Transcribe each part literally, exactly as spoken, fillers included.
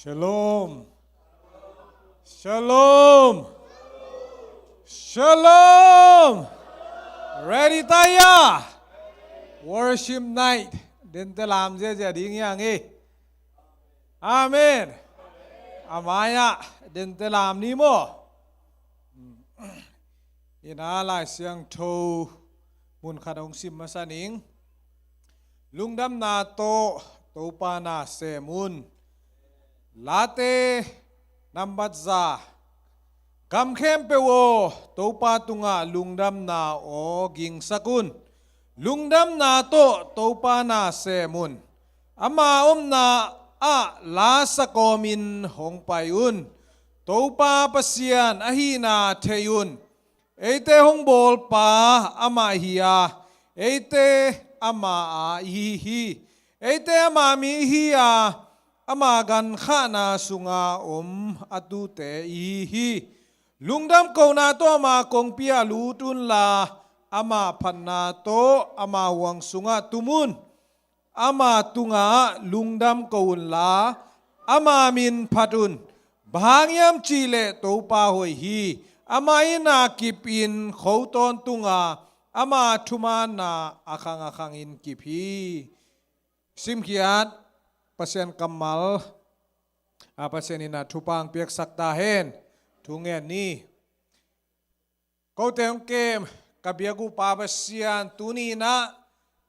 Shalom. Shalom. Shalom. Ready ta hia? Worship night. Dente lam ziazia ding hi hang hi. Amen. A mai-ah dente lam ni maw? Ina Lai Siangtho mun khat hong sim masa ning. Lungdamna tawh Topa na sem un. Late nambat za. Gam khempeuh aw, Topa tungah lungdamna aw gingsak un. Lungdamna tawh Topa na sem un. Ama omna ah la sa kawmin hong pai un. Topa Pasian ahihna thei un. Eite hong bawlpa amah hi a, eite ama a ihi hi. Eite ama mi ihi a, ama gankhahna sunga om a tute ihi hi. Lungdam kohna tawh ama kongpi ah lut unla, ama phatna tawh ama huang sungah tum un. Ama tungah lungdam ko unla, ama min phat un. Bang hang hiam cihleh Topa hoih hi. Amah in a kipin kho tawntunga, ama thumaanna a khang a khangin kip hi. Simkhiat Pasian kammal, a Pasian in a thupha hong piaksak ta hen. Thungen ni. Kote hong kem, ka biak uh Pa Pasian, tuni in ah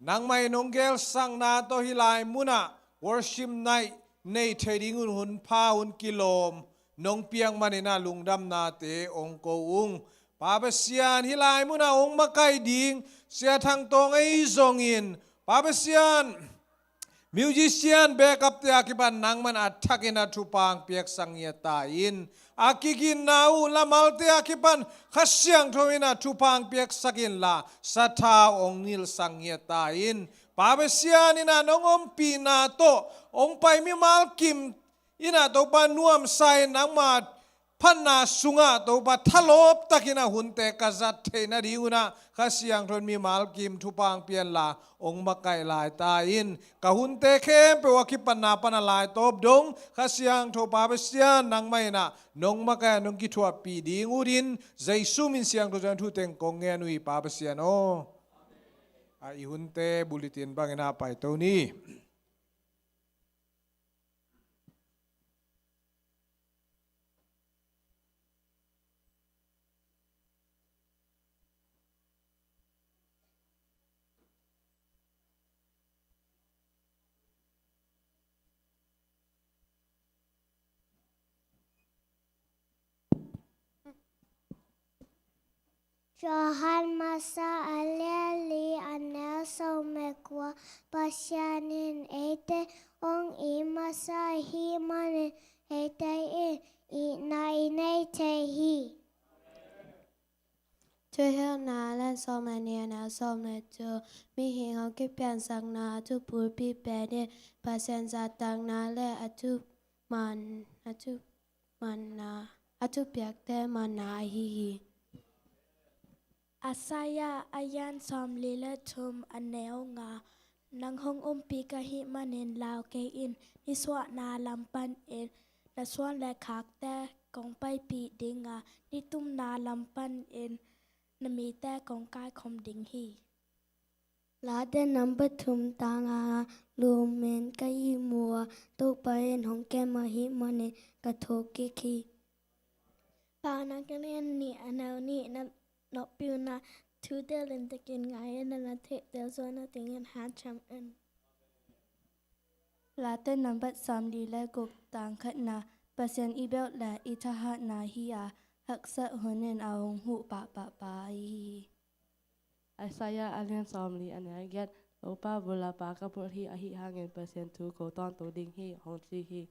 nangmah in hong gelsakna tawh hih lai munah worship night nei thei dingun hun pha hun kilawm nong piak manin ah lungdamnate hong ko ung. Pa Pasian, hih lai munah hong makaih ding Sia Thang Tawng ahi zongin, Pa Pasian, musician backup te a kipan nangman a thakin a thupha hong piaksak ngiat ta in. A kiginna uh lamalte a kipan Kha Siangtho in a thupha hong piaksak inla, sathau hong nilsak ngiat ta in. Pa Pasian in a nong ompihna tawh hong pai mimal kim in a Topa nuamsa in nangma phatna sungah Topa thalawp takin a hunte ka zat theih nadingun ah Kha Siangtho in mimal kim thupha hong pia inla hong makaih lai ta in. Ka hunte khempeuh a kipatna pan a laitawp dong Kha Siangtho Pa Pasian nangmah in ah nong makaih a nong kithuahpih ding utin Jesu min siangtho zong thu teng kong ngen uh hi Pa Pasian aw. A i hunte bulletin bangin a paito ni. Johan masa a lian li a neu sawm le kua. Pasian in eite hong it masa ahih manin eite in itna i nei thei hi. Thuhilhna a lian sawm le nih a neu sawm le thum. Mihing hong kipiansakna a thubulpi pen in Pasian zahtakna le a thuman, a thumanna, a thupiakte manna ahi hi. Isaiah a lian sawmli le thum a neu nga. Nang hong ompih ka hih manin lau kei in. Nisuahna lam panin na suan le khakte kong paipih ding a, nitumna lam panin na mite kong kaikhawm ding hi. Late nambat thum tang nga. Lumin ka ihmu a, Topa in hong kem ahih manin ka thuk kik hi. Paunak a lian nih a neu nih. Na noppi un ah thute limtakin ngai in, na theihtel suak nadingin hanciam in. Late nambat sawmli le guk tang khatna. Pasian i belh le i thahatna hi a, haksat hun in a hong huh pahpah pa ahi hi. Isaiah a lian sawmli a neu giat. Topa bul a pa ka bulh hi, ahih hangin Pasian thu ko tawntung ding hi, hong ci hi.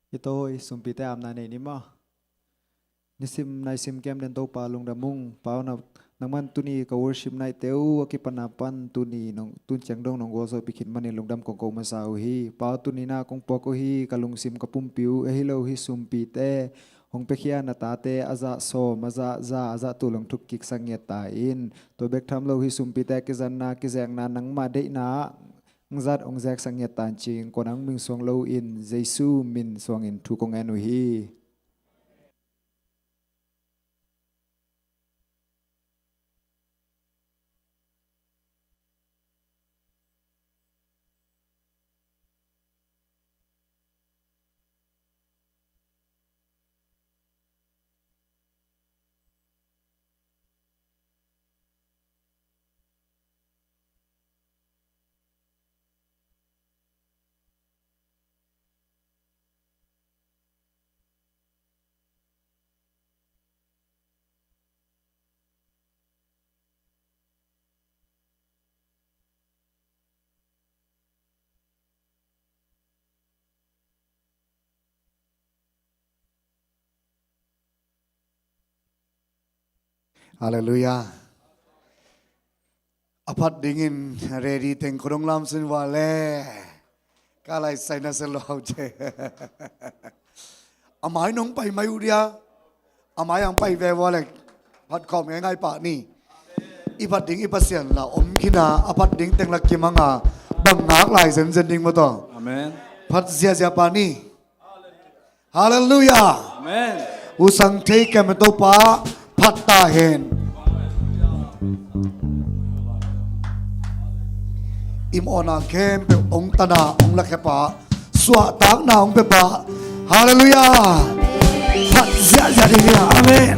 I tawh i sumpite apna nei ni maw? Nisim naisim kem den Topa lungdam ung. Pa aw, nangman tuni ka worship night te uh a kipana pan tuni nong, tun ciang dong nong gualzawhpih khit manin lungdam kong ko masa uh hi. Pa aw, tuni na kong puak uh hi, ka lungsim ka pumpi uh ahi lo hi sumpite hong piakhia na tate a zah sawm, a zah za, a zah tul hong thuk kik sak ngiat ta in. Tua bek tham lo hi sumpite kizanna kizekna nangmah deihna hong zat hong zek sak ngiat ta in cing, kua nang ming suang lo in Jesu min suangin thu kong en uh hi. Halleluiah. A phat dingin ready teng khuadong lamsin vale. Ka lai sai na se lo hau ce. A mai nong pai mai uh dia. A mai ang pai ve vale. Phat khawm ngai ngai pah ni. I phat ding i Pasian la om khin a, a phat ding teng la kimang a, bang ngak lai zenzen ding maw taw. Amen. Phat ziazia pah ni. Halleluiah. Amen. U sang thei kem Topa phat ta hen. I mawhna khempeuh hong tana hong lakhia pa, suahtakna hong pia pa. Halleluiah. Phat ziahziah ding hi a. Amen.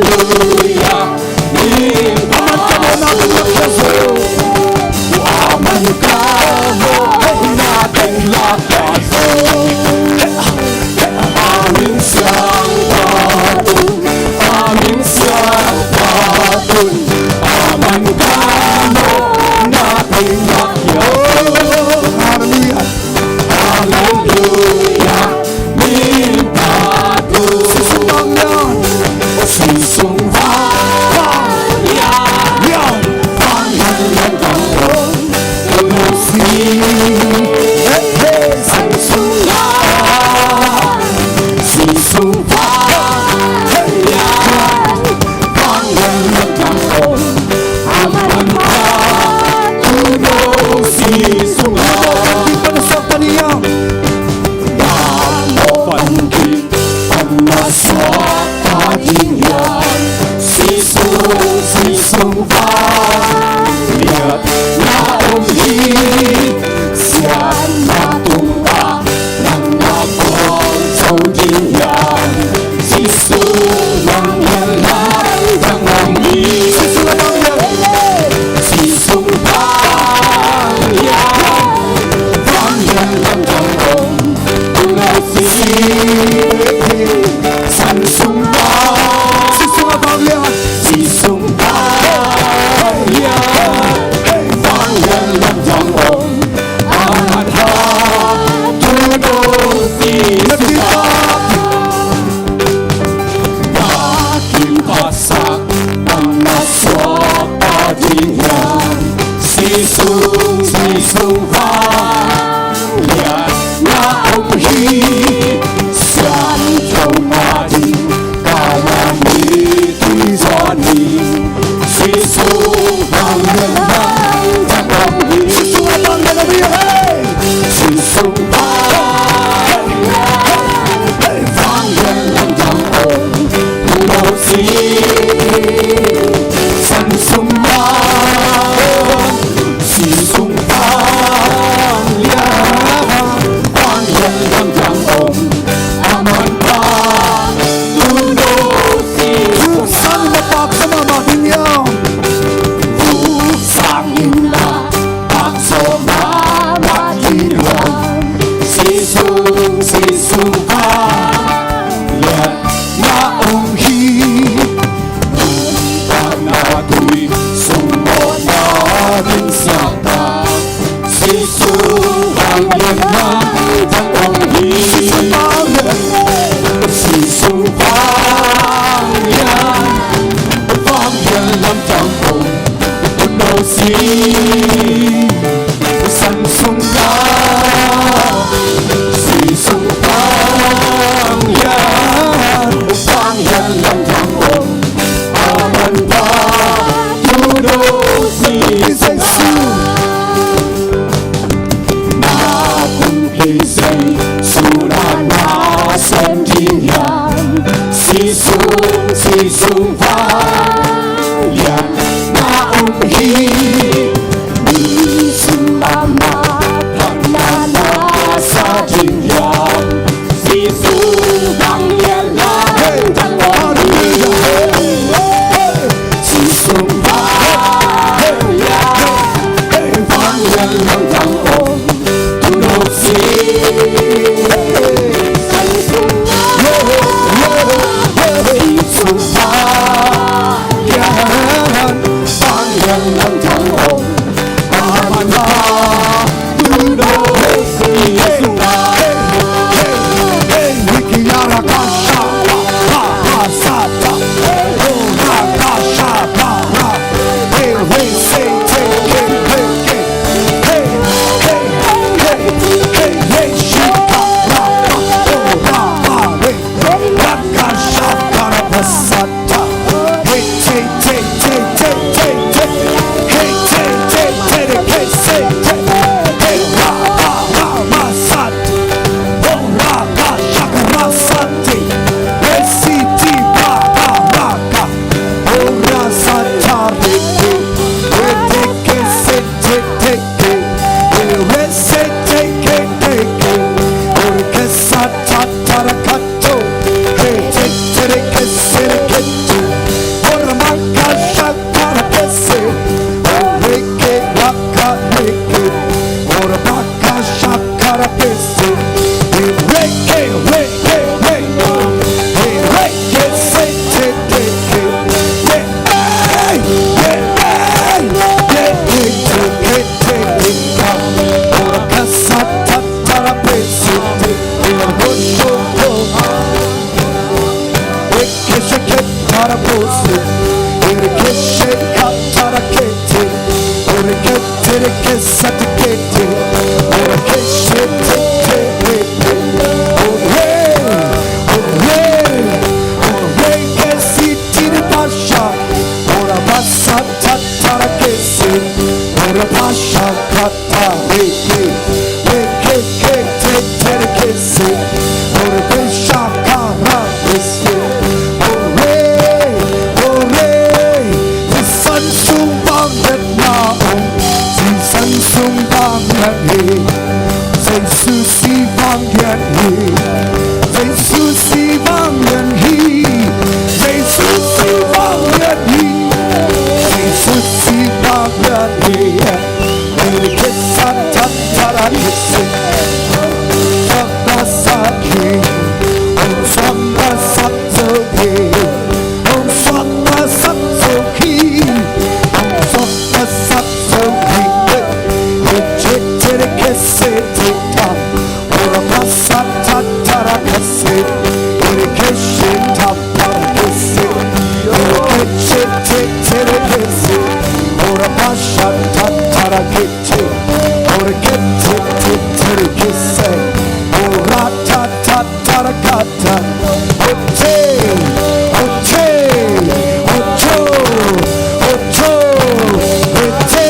Halleluia. Halleluia. Orekeshe katarakete. Oreketerekeshatakete. Orekesheteterete. Ore, ore, orekesitiripasha. Orapashatatarakese. Orapasha kat Reke, reke, ke, te, te, reke, se. Ore, ke, sha, ka, ra, ke, se. Ore, ore. Ci San Sung Bang Yat Na Ong. Ci San Sung Bang Yat He. Jesu si Bang Yat He. Jesu si Bang Yat He. Jesu si Bang Yat He. Jesu si Bang Yat He. Orekete, orekete, orekete, orekete, orekete. Ote, ote, oto, oto, ete,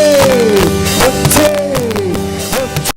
ete, oto.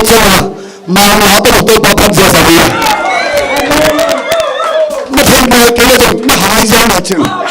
ciangin ah, mangngilh tawh Topa phat ziahziah hi. Na theih nai kei leh zong na hai ziau mah ci uh.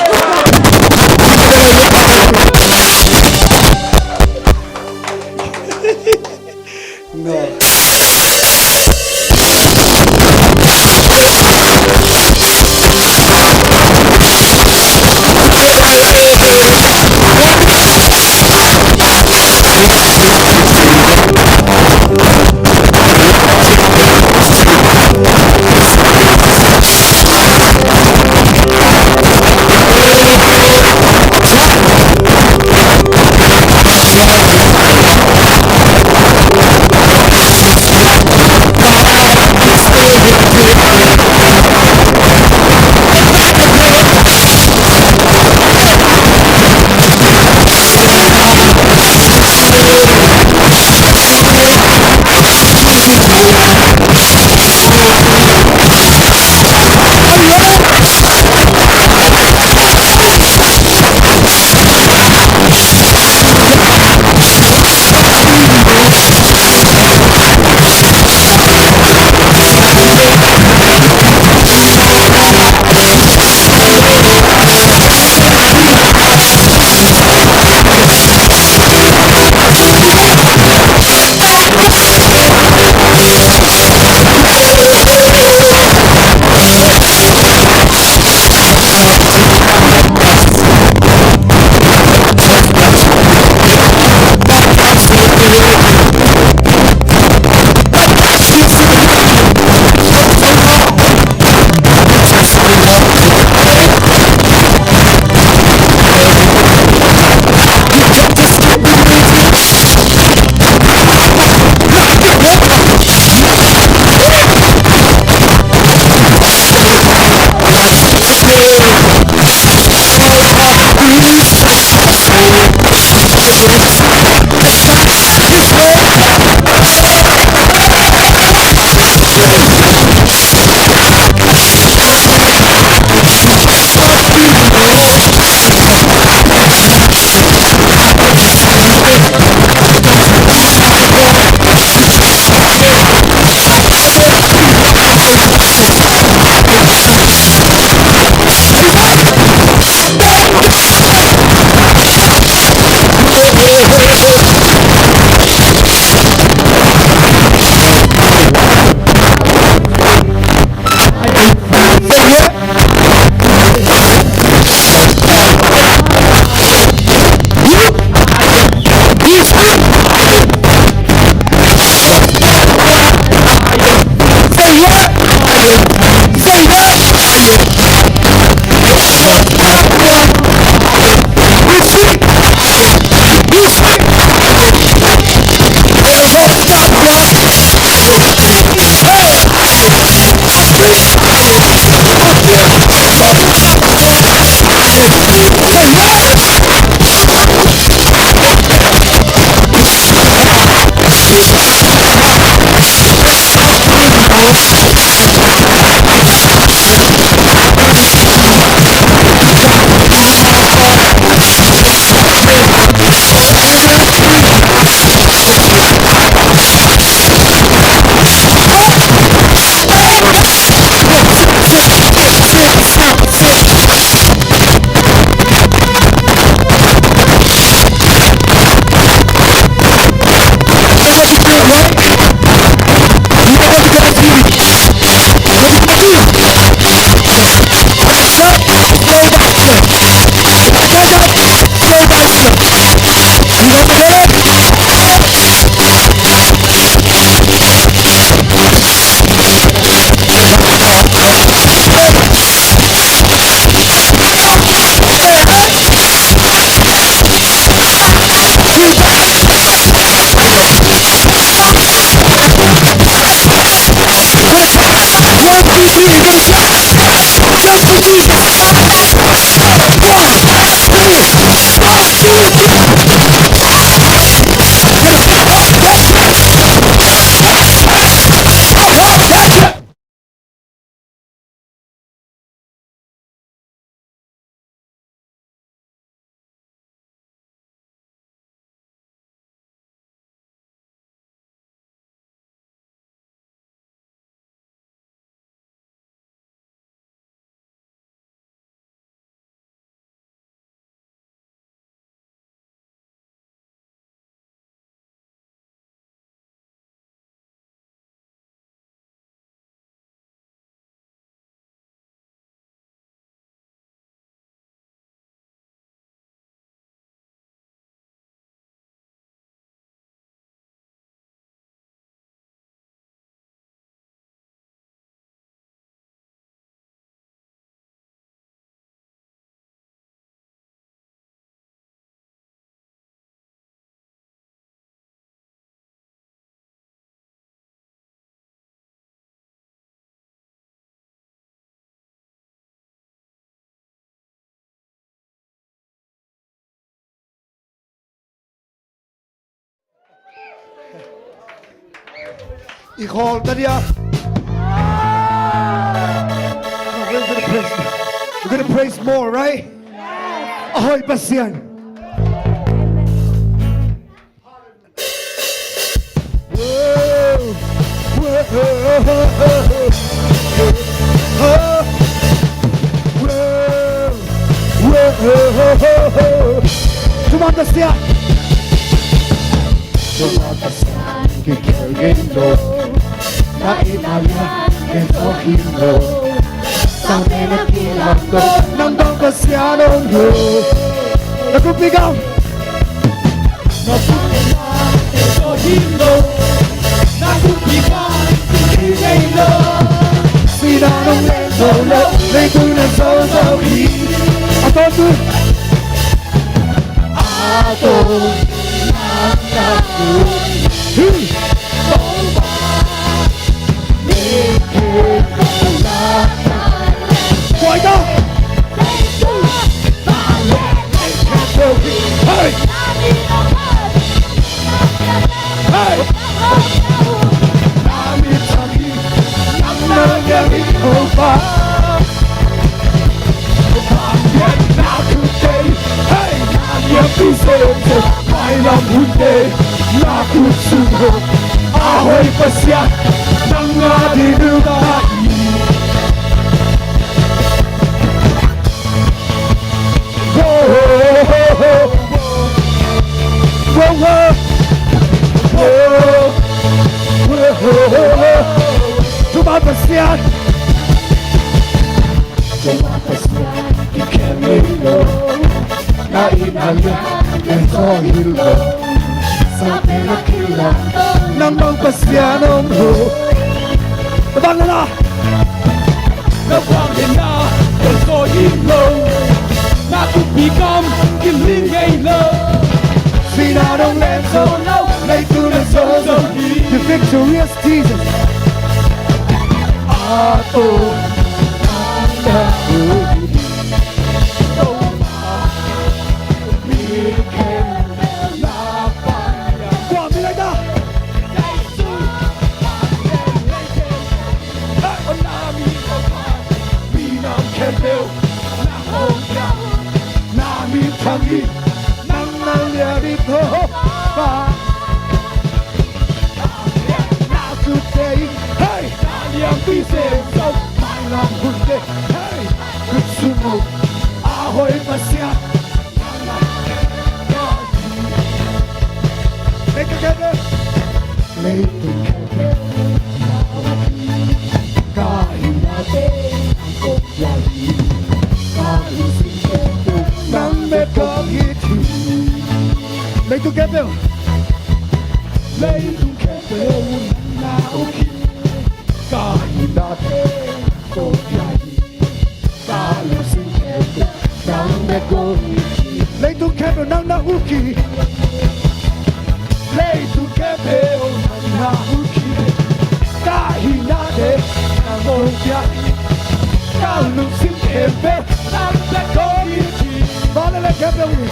I khawl ta dia. We're gonna praise, we're gonna praise more, right? A hoih Pasian. Come on, let's do it. Tua Pasian kikhel ngei lo, na itna lian ngei tawh hi lo. Sangte na kilam tawh nang bang Pasian om lo. Na kumpi gam. Na kumpi gam ngei tawh hi lo. Na kumpi gam ngei lo. Sihna nong len zo lo, leitung na zo zo hi. A tawntung. Hey! Hey! Nang na liang in Topa, vanglian na thute, hei, na lianpi semsem, mailam hunte na kut sung uh, a hoih Pasian, nang a ding uh ka hi. Tua Pasian. Tua Pasian kikhel ngei lo. Na itna lian ngei tawh hi lo. Sangte na kilam nang bang Pasian om lo. Bang na. Na vanglian na len zo hi lo. Na kumpi gam kiling ngei lo. Sihna nong len zo lo, leitung na zo zo hi. You're victorious, Jesus. A tawntung. Kua mi lai ta. Minam khempeuh na hong pia, na min thang hi, nang na lian in Topa. Na thute in, hei, na lianpi semsem, mailam hunte, hei, kut sung uh, a hoih Pasian. Leitung khempeuh na hong pia, ka hinna teng nang kong pia hi. Ka lungsim khempeuh nang bek kong it hi. Leitung khempeuh. Leitung khempeuh nang na uk hi. Ka hinna teng nang kong pia hi. Ka lungsim khempeuh nang bek kong it hi. Leitung khempeuh nang na uk hi. Leitung khempeuh nang na uk hi. Ka hinna teng nang kong pia hi. Ka lungsim khempeuh nang bek kong it hi. Vanleng khempeuh in.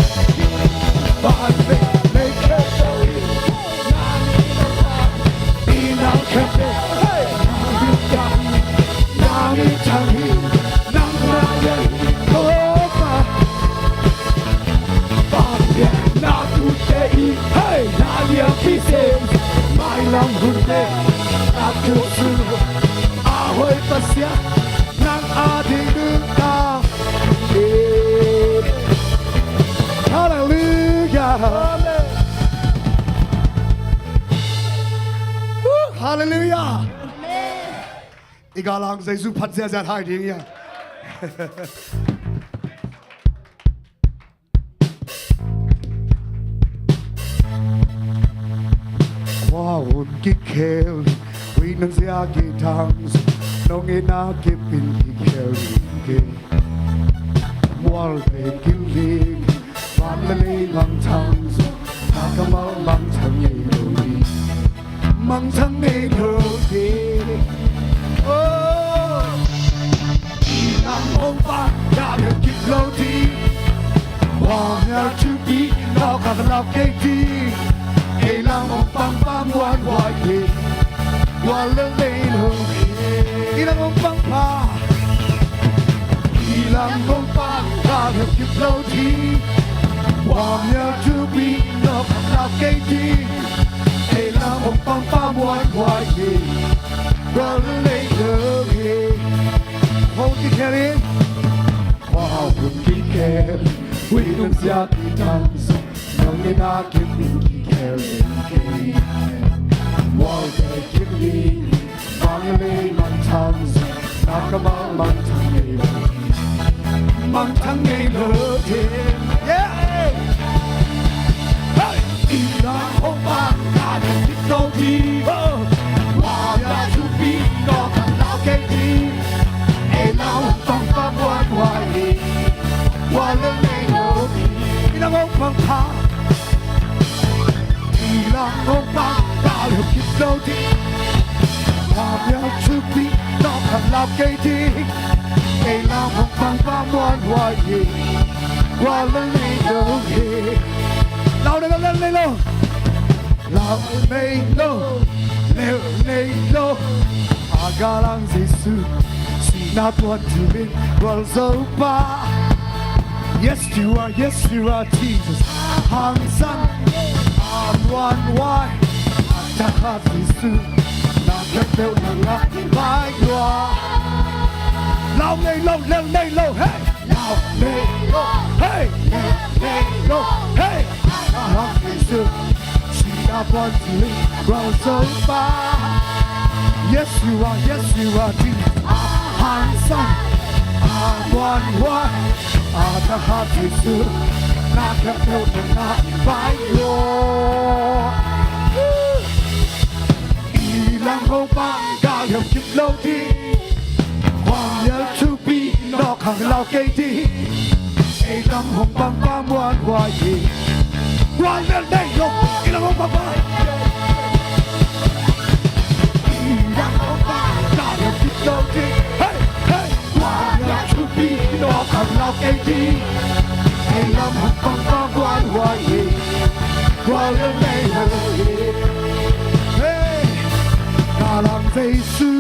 Vanleng khempeuh in. Nang khempeuh, hey, nang min thang hi, nang na lian hi, Topa. Vanglian na thute in, hey, na lianpi semsem, mailam hunte na kut sung uh, a hoih Pasian, nang a ding uh ka hi. Hallelujah. Amen. Woo, hallelujah. Amen. I galang Jesu phat ziahziah hai ding hi a. Kua hun kikhel, ui nang zia kithang, nong itna kip in kikhel ding kei. Mual pen kiling, van le lei mangthang zong, na kammal mangthang ngei lo ding. Mangthang ngei lo ding. Oh. Nang hong pang, na lem kip lo ding. Hua ngal thupi, nau ka lak kei ding. Kei lam hong pang pa muan huai ding. Gual lel nei lo hi. Ilang hong pang pha. Ilang hong pang pha lel kip lo ding. Guam ya tu pi no pha lap kei ding. Ilang hong pang pha muan huai hi. Gual lel nei lo hi. Hold it, Kelly. Wow, kun ki kel, wi dum sia ki tang sung, nong ni na ki kun ki kel, ki kel. Wow, te ki ni, mang le mang tang sung, na ka mang mang tang le mang tang le lo te. Yeah! Hey! Ilang hong pang ka ding kip lo ding. Wa ya tu pi no ka lau kei ding. Ilang hong pang pha muan huai hi. Gual lel nei lo hi. Ilang hong pang pha. Ilang hong pang ka ding kip lo ding. Wa ya tu pi no ka lau kei ding. Ilang hong pang pha muan huai hi. Gual lel nei lo hi. Lau nei lo, lel nei lo. Lau nei lo, lel nei lo. A Galhang Jesu, si na tuan tu min gual zo pa. Yes, you are, yes, you are, Jesus. Hang sang, a muan huai, a ta khat Jesu. Na khat peuh na ngak bai lua. Lau nei lo, lel nei lo, hey! Lau nei lo, hey! Lel nei lo, hey! Hang Jesu, si a buan ti rau so far. Yes, you are, yes, you are, Jesus. Hang sang, a buan huai, a ta hat Jesu. Na khat peuh na ngak bai lua. Ilang hong pang ka liam kip lo ding. Guam yal thupi nawk hang lau kei ding. Ilang hong pang pa muan huai ding. Guam yal nei lo. Ilang hong pang pa. Ilang hong pang ka liam kip lo ding. Hey, hey. Guam yal thupi nawk hang lau kei ding. Ilang hong pang pa muan huai ding. Guam yal nei lo. Hey. Galhang Jesu.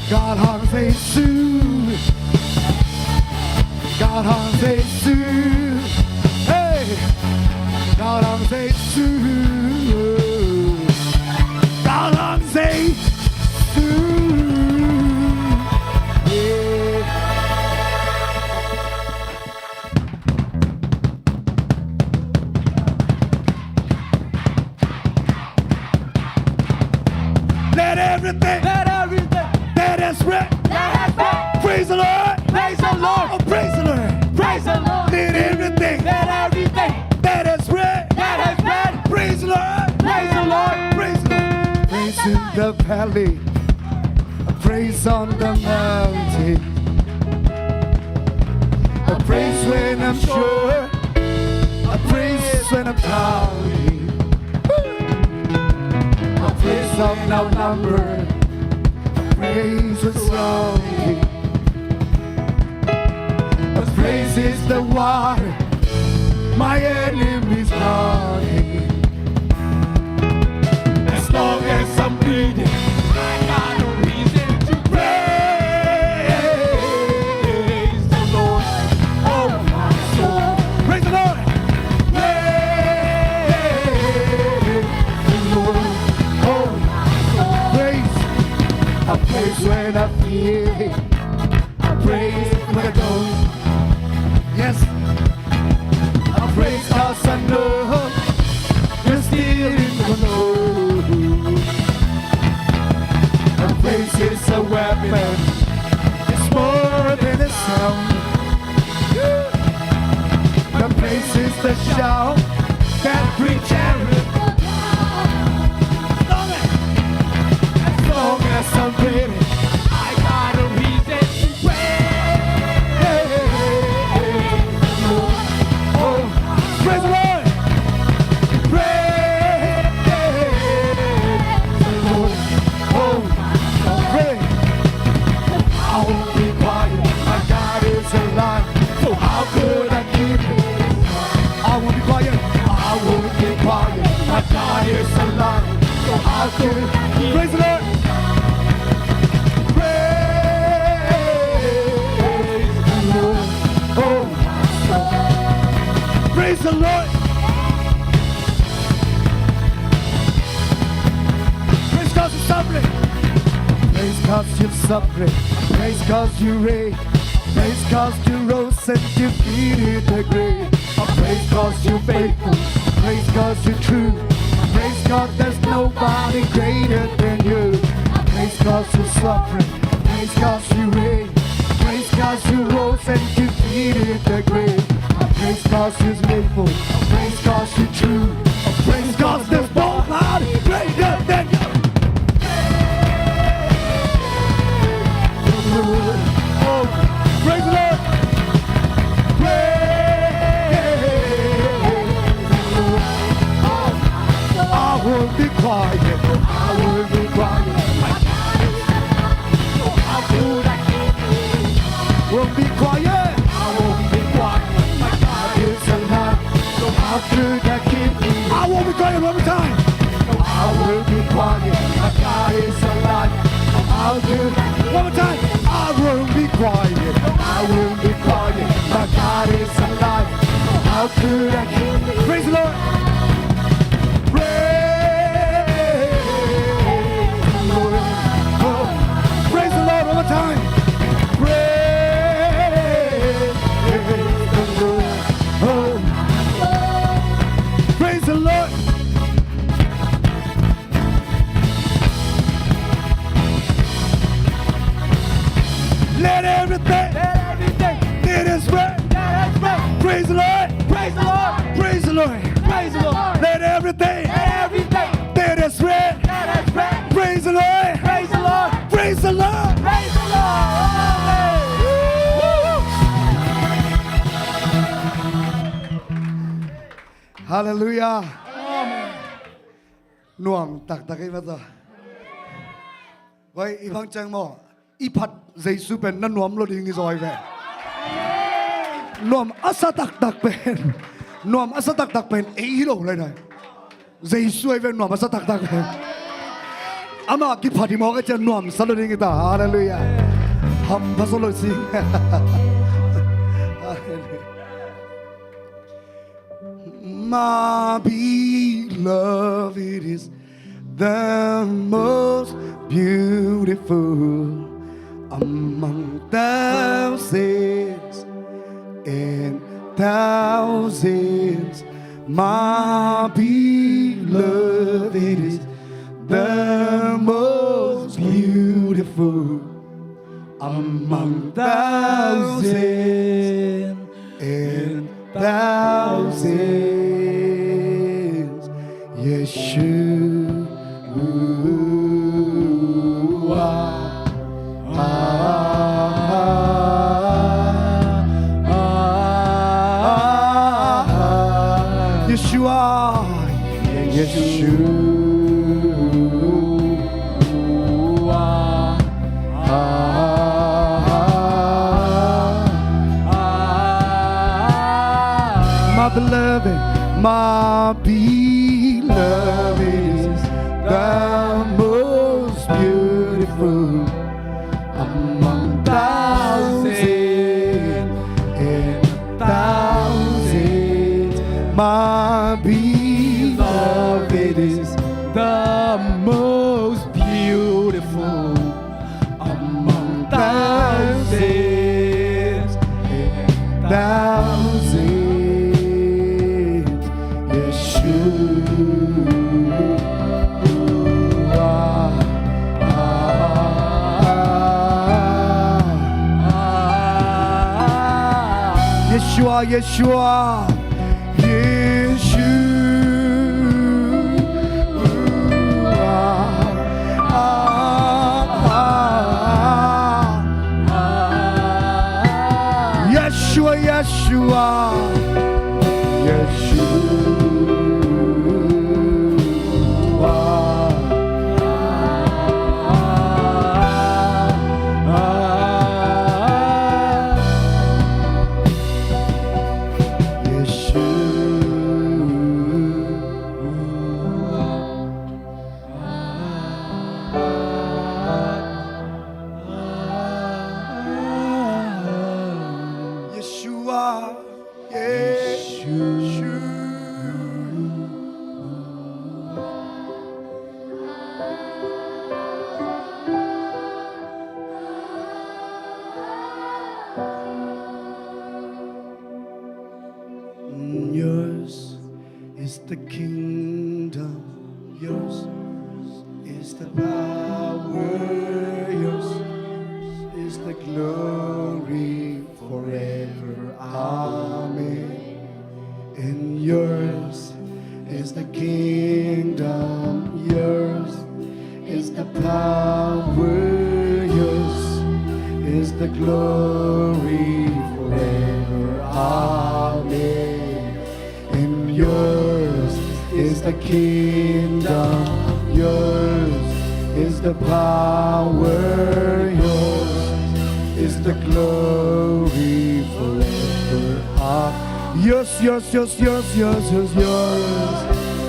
Galhang Jesu. Galhang Jesu. Hey. Galhang Jesu. Galhang Jesu. Yeah. Let everything, let everything that has breath, that has breath, praise the Lord. Praise the Lord. Oh, praise the Lord. Praise the Lord. Let everything, let everything that has breath, that has breath, praise the Lord. Praise the Lord. Praise the Lord. Praise in the valley. A praise on the mountain. A praise when I'm sure. A praise when I'm doubting. A praise of no number. A praise when surrounding. A praise is the water my enemies drowning. As long as I'm breathing, I got no reason to praise the Lord. Oh, my soul. Praise the Lord. Praise the Lord. Oh, my soul. Praise. I praise when I feel it. I praise when I don't. Yes. I praise 'cause I know you're still in control. A praise is a weapon. It's more than a sound. A praise is the shout that brings Jericho down. As long as I'm breathing, I got a reason to praise the Lord. Oh, praise the Lord. Praise the Lord. Oh, praise. I won't be quiet. My God is alive. So how could I keep it? I won't be quiet. I won't be quiet. My God is alive. So how Praise the Lord. Praise the Lord. Oh, praise the Lord. Praise 'cause you're sovereign. Praise 'cause you're sovereign. Praise 'cause you reign. Praise 'cause you rose and defeated the grave. I praise 'cause you're faithful. Praise 'cause you're true. I praise 'cause there's nobody greater than you. I praise 'cause you're sovereign. Praise 'cause you reign. Praise 'cause you rose and defeated the grave. I praise 'cause you're faithful. I praise 'cause you're true. I praise 'cause there's nobody greater than you. Oh, praise the Lord. Praise the Lord. I won't be quiet. I won't be quiet. Won't be quiet. I won't be quiet. My God is alive. So how could I keep me? I won't be quiet. One more time. I won't be quiet. My God is alive. I'll do one more time. I won't be quiet. I won't be quiet. My God is alive. How could I keep me? Praise the Lord. Praise the Lord. Oh, praise the Lord. One more time. Praise the Lord. Oh. Praise the Lord. Let everything, let everything that is breath, that is breath, praise the Lord. Praise the Lord. Praise the Lord. Praise the Lord. Let everything, let everything that is breath, that is breath, praise the Lord. Praise the Lord. Praise the Lord. Praise the Lord. Amen. Halleluiah. Amen. Nuam taktak ei mata. Vai, i bang ciang maw, i phat Jesu pen na nuam lo ding i zaw ve. Nuam a sa taktak pen, nuam a sa taktak pen ei hi lo lai nai. Jesu ei ve nuam a sa taktak pen. Ama kiphat i mawk a cian nuam sa lo ding i ta. Halleluiah. Hampha sa lo sing. Halleluiah. My beloved is the most beautiful among thousands and thousands. My beloved is the most beautiful among thousands and thousands. Yeshua. Yeshua. Yeshua. My beloved, my beloved is the most beautiful among thousands and thousands. My beloved is the most beautiful among thousands and thousands. Yeshua. Yeshua, Yeshua. Yeshua. Yeshua, Yeshua. Yeshua. Yeshua. Yours is the kingdom, yours is the power, yours is the glory forever. Amen. And yours is the kingdom, yours is the power, yours is the glory forever. Amen. And yours is the kingdom, yours is the power, yours is the glory forever. Ah, yours, yours, yours, yours, yours, yours, yours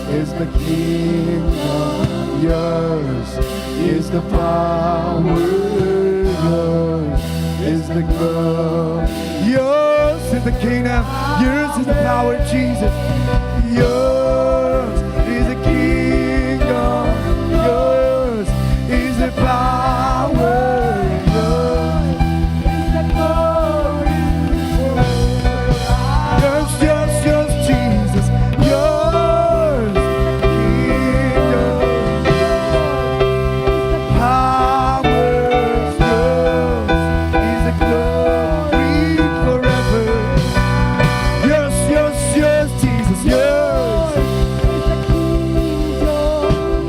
is the kingdom, yours is the power, yours is the glory. Yours is the kingdom, yours is the power, Jesus. Yours is the kingdom, yours is the power, yours is the glory forever. Yours, yours, yours, Jesus. Yours is the kingdom, yours is the power, yours is the glory forever. Yours, yours, yours, Jesus, yours.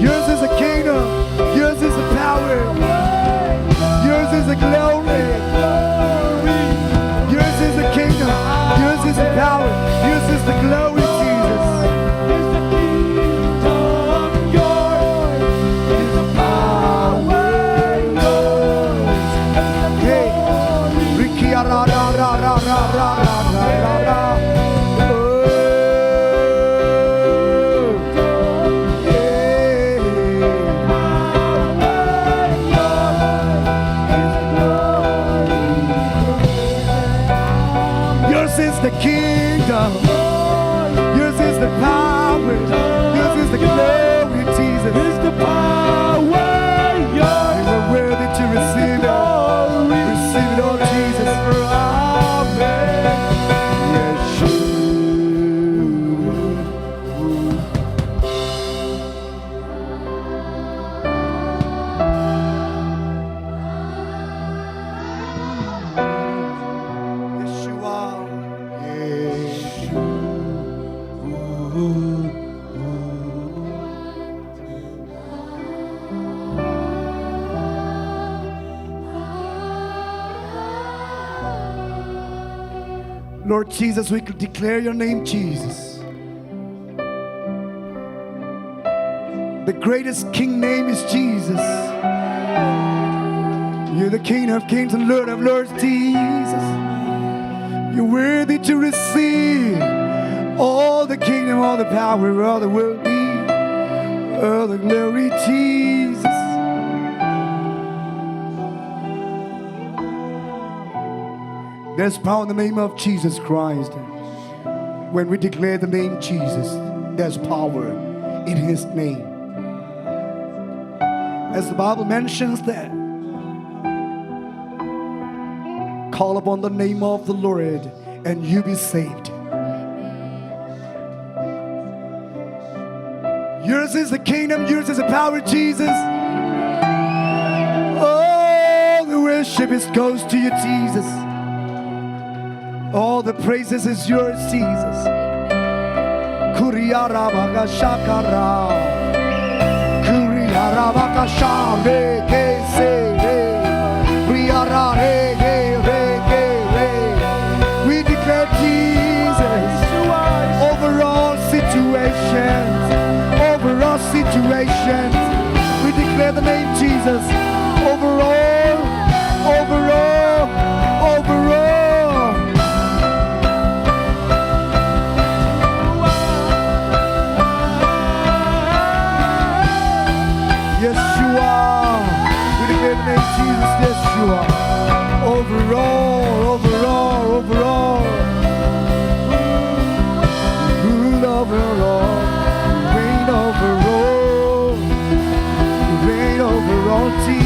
Yours is the kingdom. Yours is the power. Yours is the glory. Yours is the kingdom. Yours is the power. Yours is the glory, Jesus. Hey, Ricky, ah, ra, ra, ra. Oh, yeah. Yours is the kingdom. Yours is the power. Yours is the glory, Jesus. Is the power. You are worthy to receive it. Receive it, oh Jesus. Amen. Yeshua. Yeshua. Yeshua. Lord Jesus, we declare your name, Jesus. The greatest king name is Jesus. You're the King of kings and Lord of lords, Jesus. You're worthy to receive all the kingdom, all the power, all the worthy, all the glory, Jesus. There's power in the name of Jesus Christ. When we declare the name Jesus, there's power in his name. As the Bible mentions that, call upon the name of the Lord and you be saved. Yours is the kingdom, yours is the power, Jesus. All the worship is, goes to you, Jesus. All the praises is yours, Jesus. Kuriarabakashakara. Kuriarabakasha, rekesere. Riarare, re, re, re, re. We declare Jesus over all situations, over all situations. We declare the name Jesus over all, over all, over all. Yeshua. We declare the name Jesus, Yeshua. Over all, over all, over all. Rule over all, reign over all, reign over all, Jesus.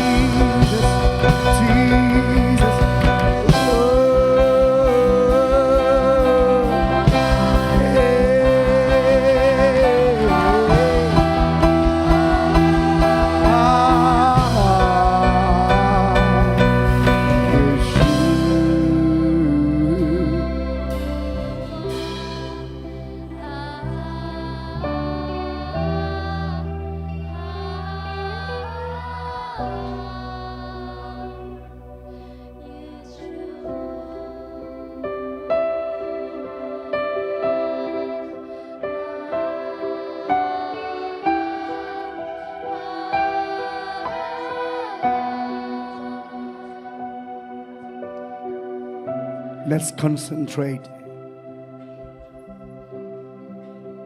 Let's concentrate.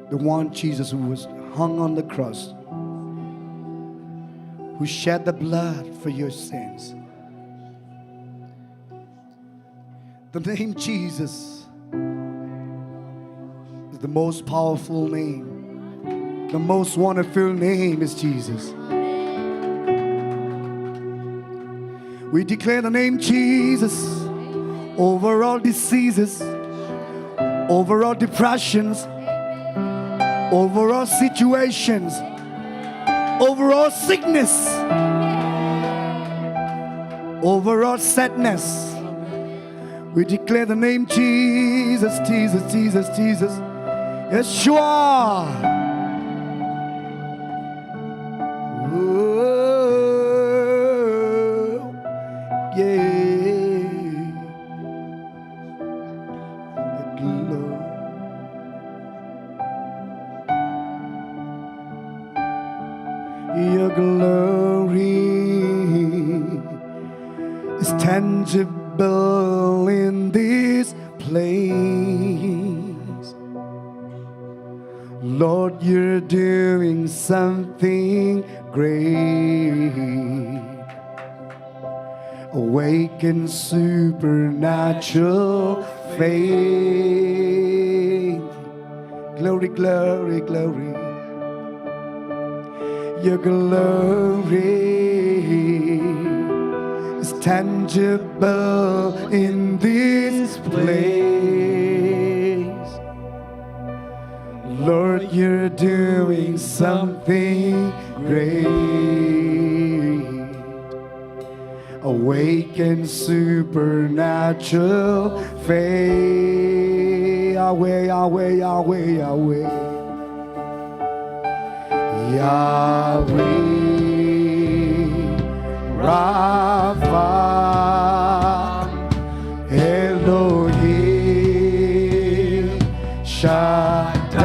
The one Jesus who was hung on the cross, who shed the blood for your sins. The name Jesus is the most powerful name. The most wonderful name is Jesus. We declare the name Jesus over all diseases, over all depressions, over all situations, over all sickness, over all sadness. We declare the name Jesus, Jesus, Jesus, Jesus. Yeshua. Oh, yeah. Your glory. Your glory is tangible in this place. Lord, you're doing something great. Awaken supernatural faith. Glory, glory, glory. Your glory is tangible in this place. Lord, you're doing something great. Awaken supernatural faith. Yahweh, Yahweh, Yahweh, Yahweh. Yahweh, Rapha, Elohim, Shaddai,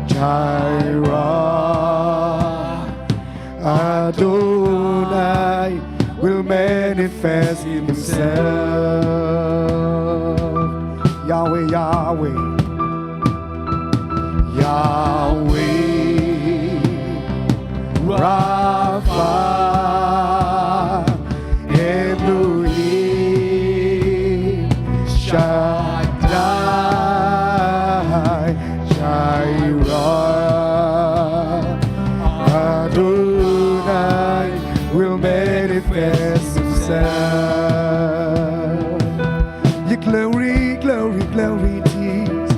Jireh, Adonai will manifest himself. Yahweh, Yahweh, Yahweh, Rapha, Elohim, Shaddai, Jireh, Adonai will manifest himself. Your glory, glory, glory, Jesus.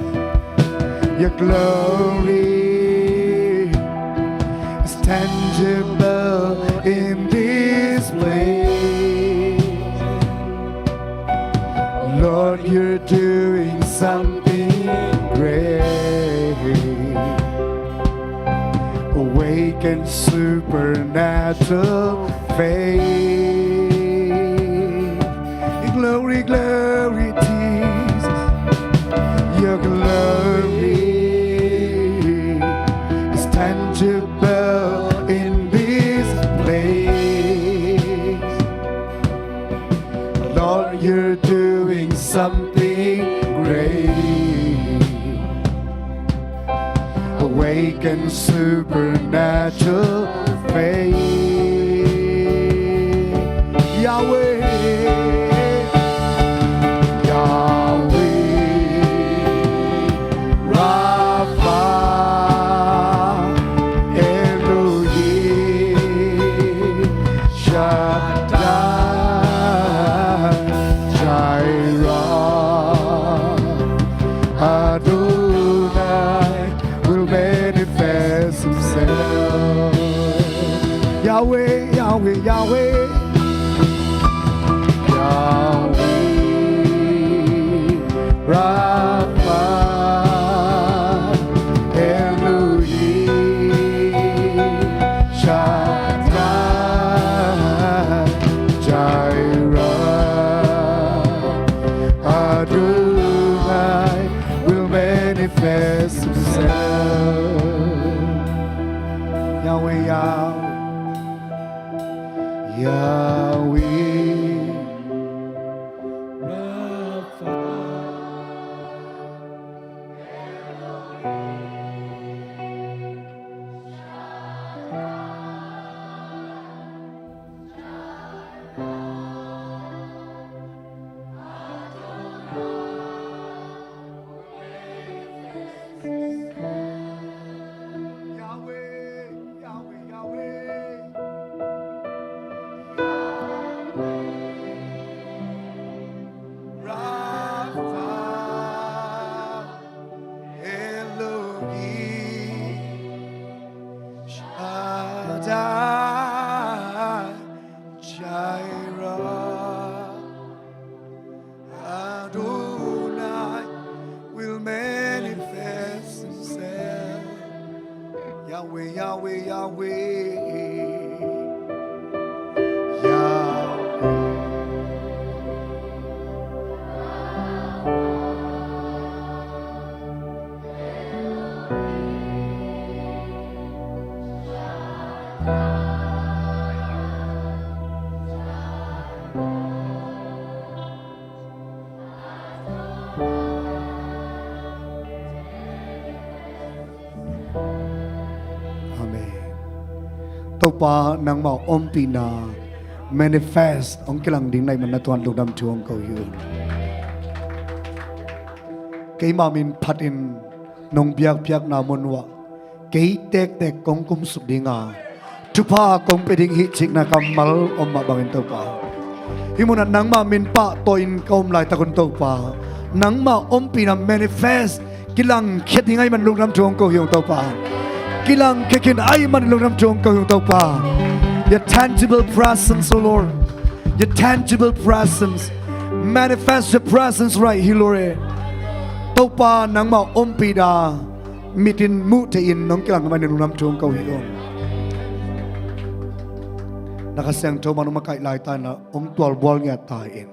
Your glory is tangible in this place. Lord, you're doing something great. Awaken supernatural faith. Your glory, glory, Jesus. Your glory is tangible in this place. Lord, you're doing something great. Awaken supernatural faith. Yahweh, Yahweh, Rapha, Elohim, Shaddai, Jireh, Adonai will manifest himself. Yahweh, Yahweh, Yahweh. Yahweh, Rapha, Elohim, Shaddai, Jireh, Adonai will manifest himself. Yahweh, Yahweh. Yahweh, Yahweh, Yahweh, Yahweh. Amen. Topa, nangmah ompihna manifest hong kilang ding na hih manin na tua lungdam thu hong ko hi ung. Keimah min phatin nong biakpiakna mun uah kei tektek kong kumsuk dinga, thupha kong pia ding hi cihna kammal om mah bangin Topa, hih munah nangmah min pahtawi-in ka om laitak un Topa, nangmah ompihna manifest, kilangkhia ding ahih manin lungdam thu hong ko hi ung Topa. Kilangkhia khin ahih manin lungdam thu hong ko hi ung Topa. Your tangible presence, O Lord. Your tangible presence. Manifest your presence right here, Lord. Topa, nangmah ompihna mitin muh thei-in nong kilang ahih manin lungdam thu hong ko hi ung. Na Kha Siangtho mah nong makaih laita in hong tualbual ngiat ta in.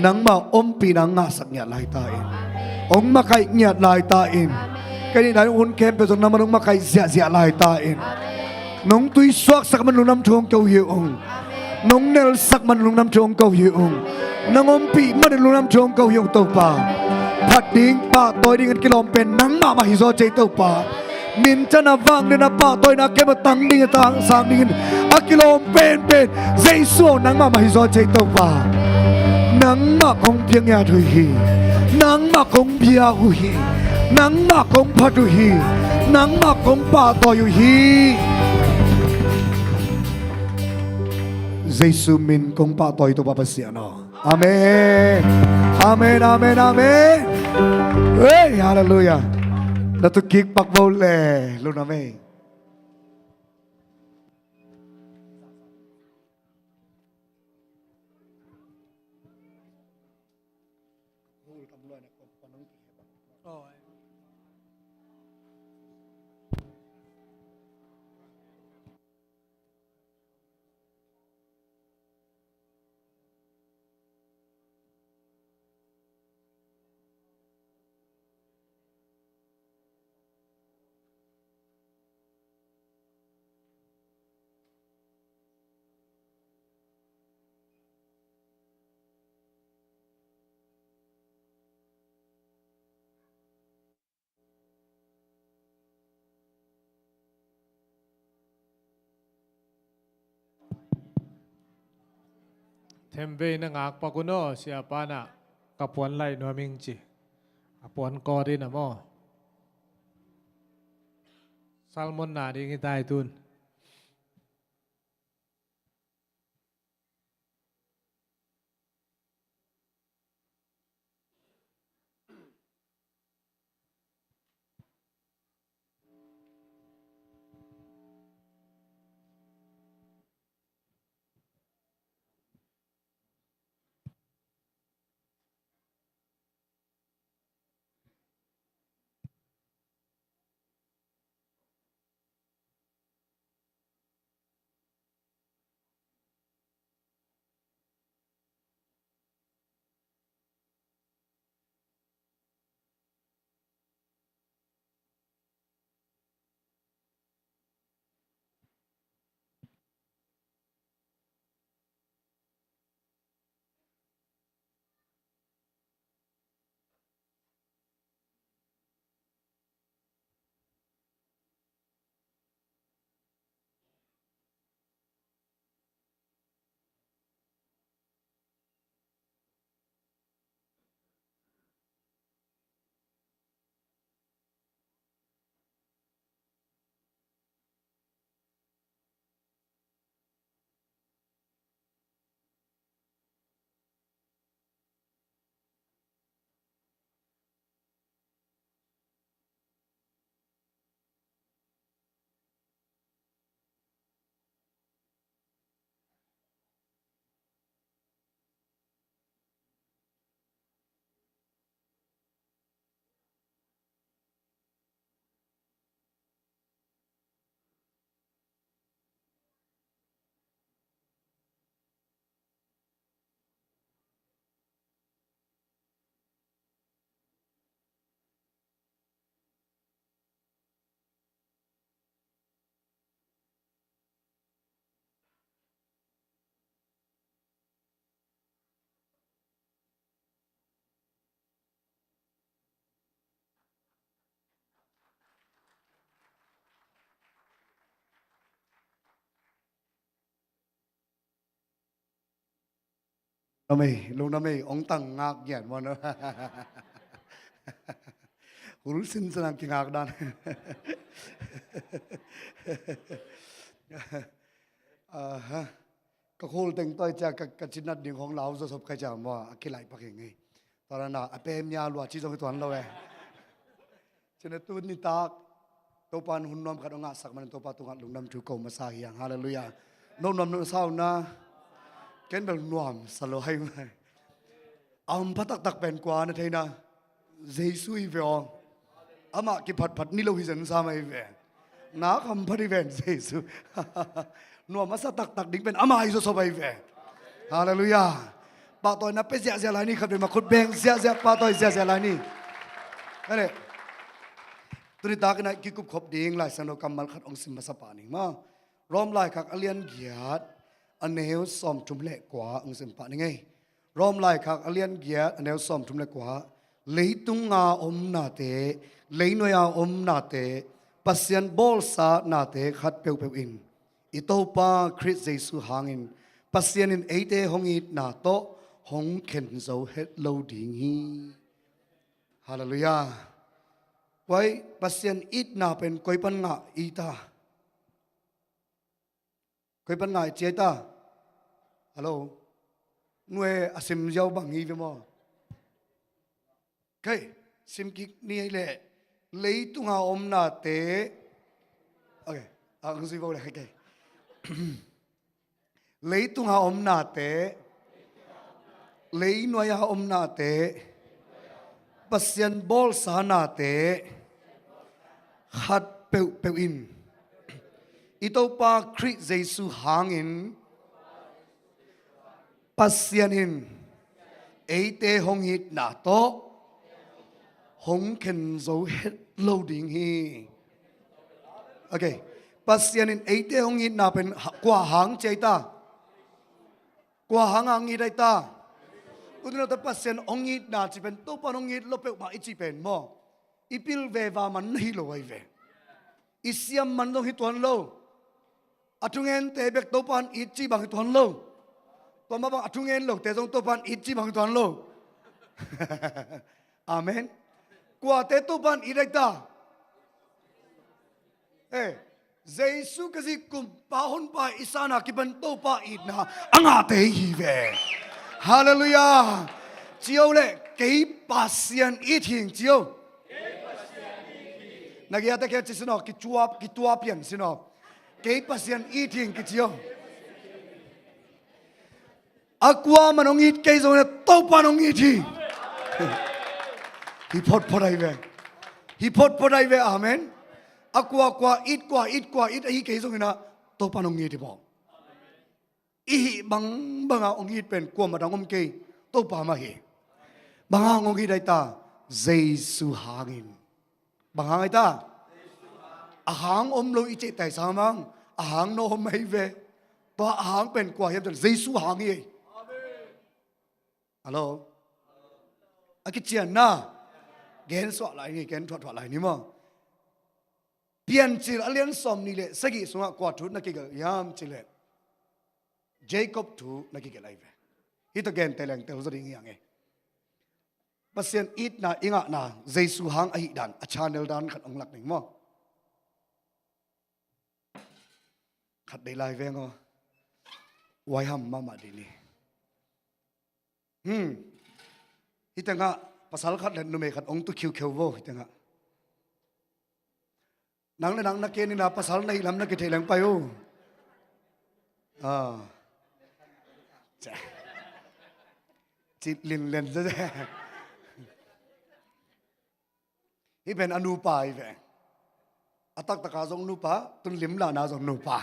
Nangmah ompihna ngahsak ngiat laita in. Hong makaih ngiat laita in. Ka nih lai hun khempeuh zong nangmah nong makaih ziahziah laita in. Nong tuisuaksak manin lungdam thu hong ko hi ung. Nong nelsak manin lungdam thu hong ko hi ung. Nang ompih manin lungdam thu hong ko hi ung Topa. Phat ding, pahtawi ding a kilawm pen nangmah mah hi zaw ci ei Topa. Minthanna, vangliatna, pahtawina, keima tang ding a tang sang dingin a kilawm penpen Jesu aw nangmah mah hi zaw ci ei Topa. Nangmah kong piang ngiat uh hi. Nangmah kong bia uh hi. Nangmah kong phat uh hi. Nangmah kong pahtawi uh hi. Jesu min kong pahtawi Topa Pasian aw. Amen. Amen, amen, amen. Hey, hallelujah. Na tu kik pak bo le, lungdam ei. Themvei na ngak pak un aw, siapa na ka puan laih nuam ing ci. A puan kawt in a maw. Salmon na ding hi ta hi tun. Namei, lungdam ei, ong tang ngak giat maw no. Hul sinsen ang kingak dan. Aha. Ka khul teng toi cia ka, ka cinat ding hong lau zawsop kai cia maw, a kilaih pak hi ngei. Tua na a pemia lua ci zong hi tuan lo eh. Cine tu nitak Topa in hun nuam khat hong ngahsak manin Topa tungah lungdam thu ko masa hi hang. Halleluiah. No nuam no sa uh na. Ken bel nuam sa lo hai mai. A hampha taktak pen kua na thei na. Jesu hi ve aw. Amah kiphatphat ni lo hi zen sa mai ve. Nak hampha hi ven Jesu. Nuam a sa taktak ding pen amah hi zawsop ahi ve. Halleluiah. Pahtawina pe ziahziah lai ni, khat vei mah khut beng ziahziah, pahtawi ziahziah lai ni. Ane. Tuni takin a kikup khop ding Lai Siangtho kammal khat hong sim masa pah ning maw. Rom laikhak a lian giat a neu sawmthum le kua hong sim pah ning ei. Rom laikhak a lian giat a neu sawmthum le kua. Leitunga om nate, leinuaia om nate, Pasian bawlsa nate khat peuhpeuh in i Topa Khrih Jesu hangin Pasian in eite hong itna tawh hong khen zo het lo ding hi. Halleluiah. Koi Pasian itna pen koi pan ngah i ta? Koi pan ngah i ci ai ta? Hallo. Nue a sim ziau bang hi ve maw? Kei sim kik ni ei leh. Leitunga om nate. Okay. A ang zui vo le kei. Leitunga om nate, leinuaia om nate, Pasian bawlsa nate khat peuhpeuh in i Topa Khrih Jesu hangin Pasian in eite hong itna tawh hong khen zo het lo ding hi. Okay. Pasian in eite hong itna pen ha-, kua hang ci ai ta? Kua hang hang it ai ta? Ute naute, Pasian hong itna ci pen Topa hong it lo peuhmah i ci pen maw? I pil veva man na hi lo ahi ve. I siam man zong hi tuan lo. A thungente bek Topa in it ci bang hi tuan lo. Tua mah bang a thungen lote zong Topa in it ci bang hi tuan lo. Amen. Kuate Topa in it ai ta? Eh, Jesu Khazih kumpa honpa i sana kipan Topa itna a ngahte hi ve. Halleluiah. Ci o le, kei Pasian it hing ci o. Na giate kia ci sin aw, kituap, kituap pian sin aw. Kei Pasian it hing kici aw. A kua man hong it kei zongin a Topa in hong it hi. Hi photphot ahi ve. Hi photphot ahi ve, amen. A kua kua it, kua it, kua it ahi kei zongin a Topa in hong it hi maw. I hih bangbanga hong it pen kuamah dang om kei, Topa mah hi. Banga hong it ai ta? Jesu hangin. Bang hang ai ta? A hang om lo i cihtai sang mang, a hang no om ahi ve. Tua a hang pen kua hiam cih leh Jesu hang hi. Hallo. A kician na. Gen suah lai ni, gen thuahthuah lai ni maw. Piancil a lian sawm nih le sagih sungah kua thu na kigelh hiam cih leh Jacob thu na kigelh ahi ve. Hih tawh gente leng telzaw ding hi hang e. Pasian itna i ngahna Jesu hang ahih dan a channel dan khat hong lak ning maw. Khat deih lai veng aw. Huaiham mahmah dih ni. Hmm. Hih tengah pasal khat le numei khat hong tu khiukheu vo hih tengah. Nang le nang na ken ina pasal na hih lam na kitheih leng pai uh. Ah. Cih linlen. Hih pen a nupa hi ve. A taktaka zong nupa, tun limlahna zong nupa.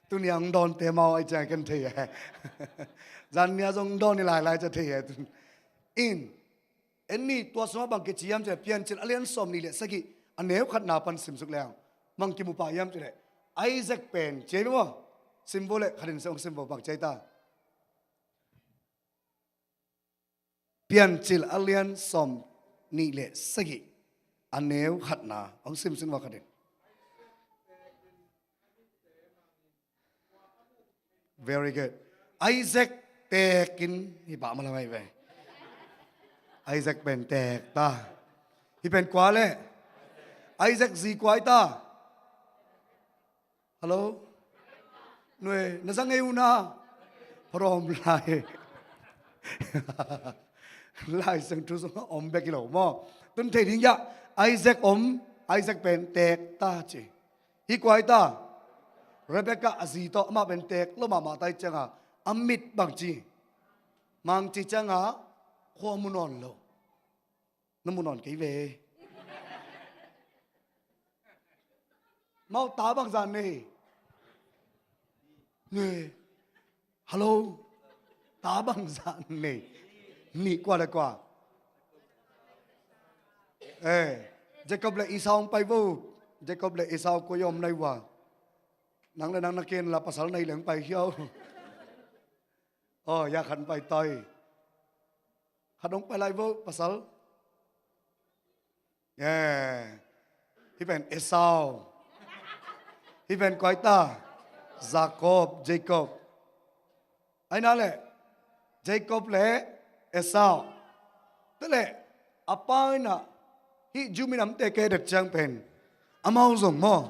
Tuni ang dawnte mau ai ciang ken thei e. Zan nia zong dawn i lailai cia thei e tun. In, en ni tua sungah bang kici hiam cia Piancil a lian sawm nih le sagih a neu khatna pan simsuk leng. Mang kimu pah hiam cia le. Isaac pen cia hi maw. Simvo le khatin se ong simvo bang cia hi ta. Piancil a lian sawm nih le sagih a neu khatna hong simsim vua khatin. Very good. Isaac teek in hi pah mah lam ahi ve. Isaac pen teek ta. Hih pen kua leh? Isaac zi kua hi ta? Hallo? Nuai, na za ngei uh na. Pharawm lai. Lai Siangtho sungah om bek hi lo maw? Tun thei ding hiah, Isaac om, Isaac pen teek ta ci. Hih kua hi ta? Rebekah a zi tawh, amah pen teek lua mahmah ta hi cianga, a mit bangci, mangci cianga, khua mu nawn lo. Na mu nawn kei ve. Mau ta bangzah nei? Nei. Hallo. Ta bangzah nei? Nih, kua le kua? Eh, Jacob le Esau hong pai vo. Jacob le Esau kua i om nai ua? Nang le nang na ken la, pasal nei leng pai hiau. Oh, ya khan pai toi. Khat hong pai lai vo, pasal. Yeah. Hih pen Esau. Hih pen kua hi ta? Jacob, Jacob. Aina le Jacob le Esau. Te le a pa ina hih Jew minamte ke det ciang pen amau zong maw,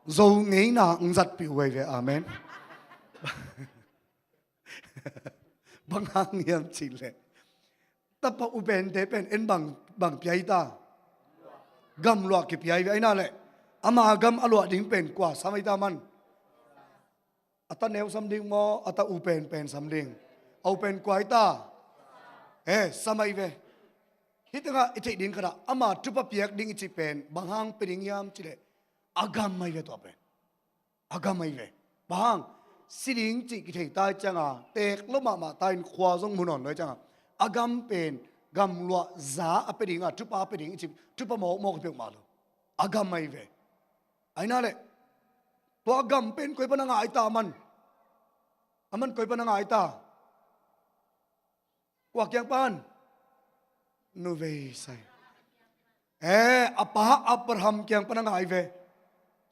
Zo ngeina ng zatpih uh ahi ve. Amen. Bang hang hiam cih leh, tapa upente pen en bang, bang pia hi ta? Gamluah kipia hi ve. Aina le ama gam a luah ding pen kua sam ahi ta man? A ta neu sam ding maw, a ta upen pen sam ding? A upen kua hi ta? Eh, sam ahi ve. Hih tengah i theih ding khatah ama thupha piak ding i cih pen bang hang pia ding hiam cih leh, a gam ahi ve tua pen. A gam ahi ve. Bang hang, si ding cih kithei ta hi cianga, teek lua mahmah ta in khua zong mu nawn lo hi cianga, a gam pen gamluah za a pia dinga, thupha a pia ding i cih, thupha mawkmawk a pia uh mah lo. A gam ahi ve. Aina le, tua gam pen koi pan a ngah ahi ta man? A man koi pan a ngah ahi ta? Kua kiang pan? Nuvei sai. Eh, a pa Abraham kiang pan a ngah ahi ve.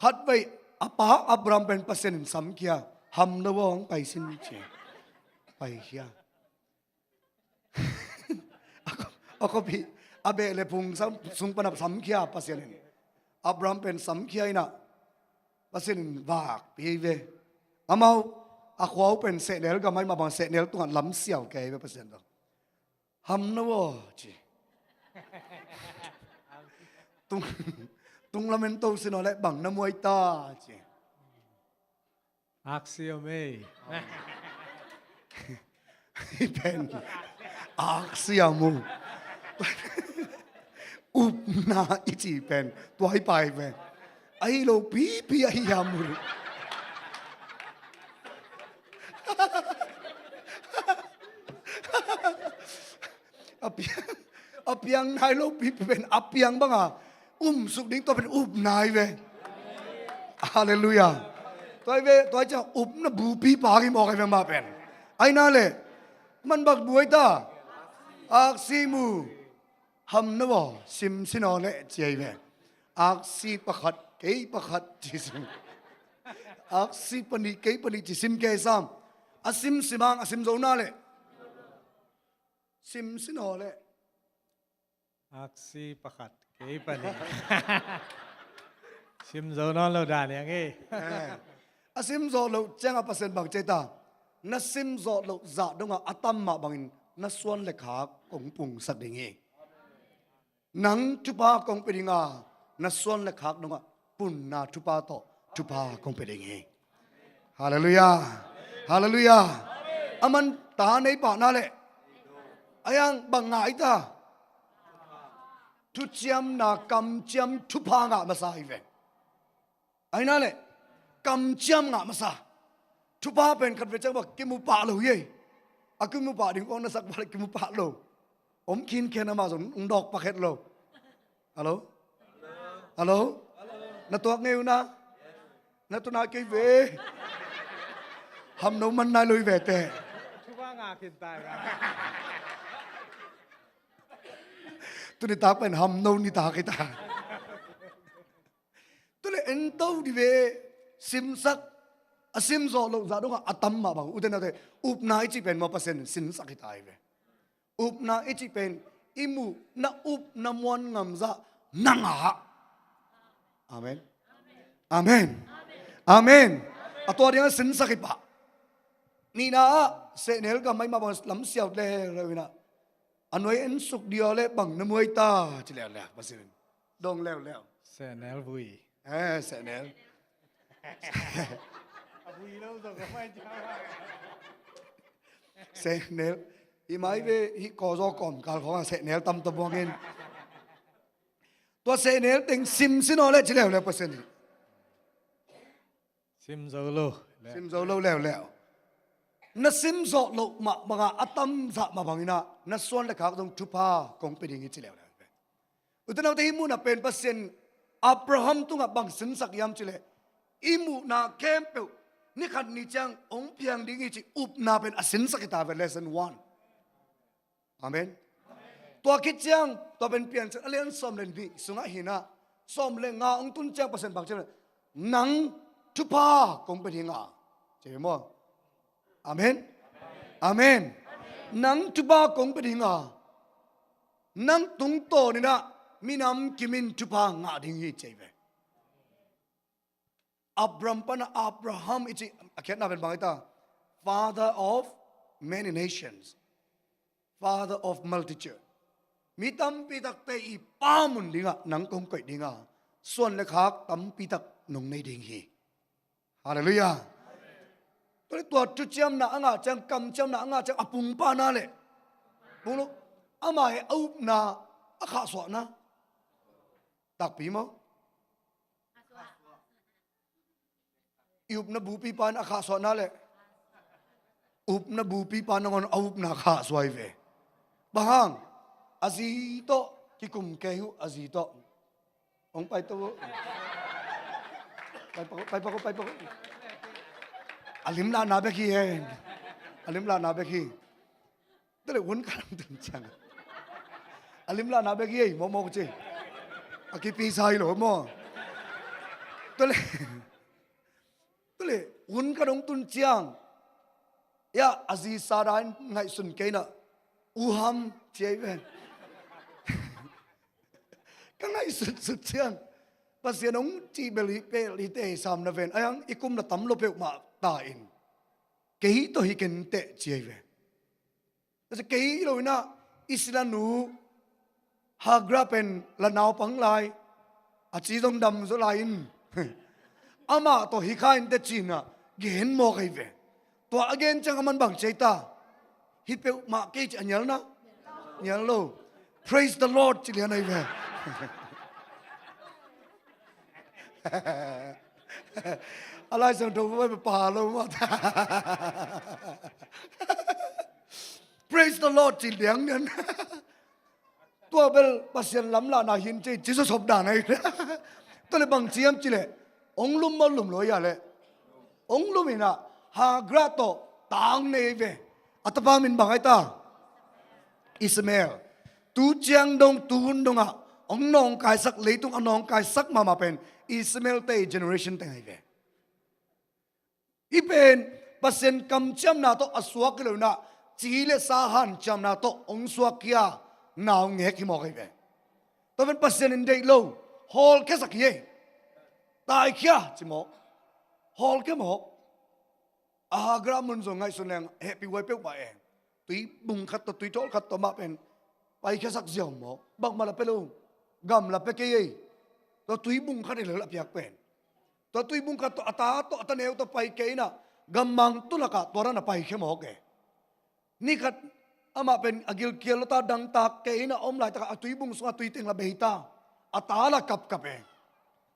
Khatvei a pa Abraham pen Pasian in samkhia, ham no aw, hong pai sin ci. Paikhia. A kop, a kop hi, a beh le phung sam, sung pan a samkhia Pasian in. Abraham pen samkhia ina, Pasian in vakpih hi ve. Amau a khua uh pen sehnel gam ahi mah bang, sehnel tungah lamsiau kei hi ve Pasian tawh. Ham no aw ci. Tung, tung lamen to sin aw le bang na muai ta ci. Aksi om ei. Hih pen aksi a mu. Upna i cih pen tua hi pai pen. Ahi lo pipi ahi a mu. A piang, a piang nai lo pipi pen a piang banga umsuk ding tua pen upna hi ve. Halleluiah. Tua hi ve, tua hi ciang upna bupi pa hi mawk hi ve mah pen. Aina le, man bang buai ta? Aksi mu. Ham no aw, sim sin aw le ci ahi ve. Aksi pakhat, kei pakhat ci sim. Aksi panih, kei panih ci sim kei sam. A sim sim hang, a sim zo na le. Sim sin aw le. Aksi pakhat, kei panih. Sim zo nawn lo dan hi hang e. Eh. A sim zawh loh ciangah Pasian bang ci ta? Na sim zawh loh zah dongah a tam mah bangin na suan le khak kong pungsak ding hi. Nang thupha kong pia dinga, na suan le khak dongah punna thupha tawh thupha kong pia ding hi. Halleluiah. Halleluiah. A man ta nei pah na le. A yang bang ngah hi ta? Thuciamna kamciam thupha ngah masa hi ve. Aina le kamciam ngah masa. Thupha pen khat ve ciang bang kimu pah lo hi ei. A kimu pah ding kong na sak bang le kimu pah lo. Om khinkhen amah zong ung dawk pak het lo. Hallo? Hallo? Na tuak ngei uh na? Na tuna kei ve. Ham no man nai lo hi ve te. Thupha ngah khin ta hi ve. Tuni tak pen ham no ni tak hi ta. Tule ento di ve, simsak. A simzawh loh zah dongah a tam mah bang, ute naute, upna i cih pen maw, Pasian in sinsak hi ta hi ve. Upna i cih pen i muh na upna muan ngamzah nang ah. Amen. Amen. Amen. A tua dingah sinsak hi pah. Nihna ah sehnel gam mah i mah bang lam siau leuleu inah, a nuai en suk dia le bang na muai ta ci leuleu, Pasian in dong leuleu. Sehnel vui. Eh, sehnel. A vui lo zong ka mai ciang. Sehnel. I mai ve hi ko zo kom kal khong a sehnel tam ta buang in. Tua sehnel teng sim sin aw le ci leuleu Pasian in. Sim zo lo. Sim zo lo leuleu. Na sim zawh loh mah bangah a tam zah mah bang inah na suan le khak zong thupha kong pia ding hi ci leuleu. Ute naute, hih munah pen Pasian Abraham tungah bang sinsak hiam cih leh, i muhna khempeuh ni khat ni ciang hong piang ding hi cih upna pen a sinsak hi ta ve, lesson one. Amen. Tua khit ciang tua pen Piancil a lian sawm le nih sungah hinah sawm le nga hong tun ciang Pasian bang ci hiam cih leh, nang thupha kong pia ding a, ci ve maw? Amen. Amen. Nang thupha kong pia ding a, nang tungtawn inah minam kim in thupha ngah ding hi ci hi ve. Abram pana Abraham i cih a khiatna pen bang hi ta? Father of many nations. Father of multitude. Mi tampi takte i pa mun dingah nang kong koih ding a, suan le khak tampi tak nong nei ding hi. Halleluiah. Tua le tua thuciamna a ngah ciang, kamciamna a ngah ciang a pungpana le, pung lo, ama he a upna a khahsuahna takpi maw? I upna bupipa in a khahsuahna le upna bupipa nangawn a upna khahsuah hi ve. Bang hang? A zi tawh kikum kei uh, a zi tawh. Hong pai to uh. Pai pak uh, pai pak uh, pai pak uh. A limlahna bek hi hen. A limlahna bek hi. Tua le hun khat hong tun ciang a limlahna bek hi ei, mawkmawk ci. A kipisa hi lo maw? Tua le, tua le hun khat hong tun ciang, ya, a zi Sara in ngaihsun kei inah, u ham ci ei ve. Ka ngaihsutsut ciang Pasian hong cih bel hi, pel hi teh sam na ven, a hiang i kum na tam lo peuhmah ta in, kei tawh hi ken teh ci ei ve. Kei hi lo inah i silanu Hagar pen la naupang lai, a ci zong dam zaw lai in, amah tawh hi kha in teh ci inah gen mawk ahi ve. Tua a gen ciang aman bang ci ei ta? Hi peuhmah kei ci a nial na? Nial lo. Praise the Lord ci lian ahi ve. A Lai Siangtho pai pa lo mah ta. Praise the Lord ci liang nian. Tua bel Pasian lamlahna hin ci, Jesu sop dan ahi. Tua le bang ci hiam cih leh, hong lum maw lum lo hia leh? Hong lum inah Hagar tawh ta hong nei ve. A tapa min bang ahi ta? Ishmael. Tu ciang dong, tu hun dongah hong nawngkaisak, leitung a nawngkaisak mahmah pen Ishmael te generation teng ahi ve. Hih pen Pasian kamciamna tawh a suak hi lo inah, ci le sa hanciamna tawh hong suak hi a, naungek hi mawk ahi ve. Tua pen Pasian in deih lo, hawlkhiasak hi ei. Taikhia ci mawk. Hawlkhia mawk. A Hagar mun zong ngaihsun leng hehpih huai peuhmah e. Tuibung khat tawh, tuithawl khat tawh mah pen paikhiasak ziau maw? Bangmah la pia lo. Gam la pia kei ei. Tua tuibung khat hi lel a piak pen. Tua tuibung khat tawh a ta tawh a ta neu tawh pai kei inah, gammang tu lakah tua dan a paikhia mawk e. Ni khat amah pen a gilkial lo ta, dangtak kei inah a om laitakah a tuibung sungah tui teng la bei ta. A ta la kapkap e.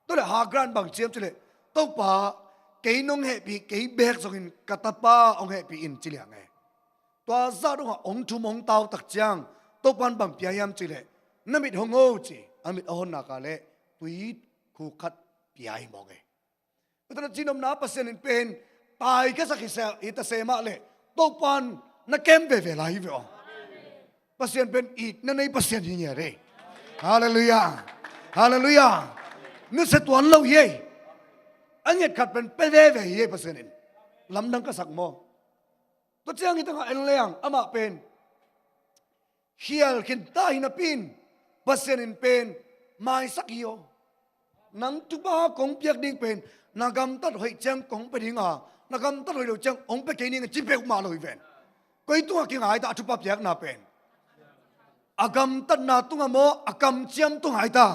Tua le Hagar in bang ci hiam cih leh, Topa, kei nong hehpih, kei beek zongin ka tapa hong hehpih in ci liang e. Tua zah dongah hong thum hong tau tak ciang, Topa in bang pia hiam cih leh, na mit hong o ci, a mit a hon nak leh tuikhuk khat pia hi mawk e. Tua na cinopna Pasian in pen taikhiasak hi se, hi ta se mah leh, Topa in na kem veve lai hi ve aw. Pasian pen itna nei Pasian hi ngiat ei. Halleluiah. Halleluiah. Nusia tuan lo hi ei. A ngiat khat pen pia veve hi ei Pasian in. Lamdang ka sak maw? Tua ciang hi tangah en leng amah pen khial khin ta hi napi in Pasian in pen maisak hi aw. Nang thupha kong piak ding pen na gamtat hoih ciang kong pia ding a, na gamtat hoih lo ciang hong pia kei ning a ci peuhmah lo hi ven. Koi tungah kingai ta a thupha piakna pen? A gamtatna tungah maw, a kamciam tungah hi ta?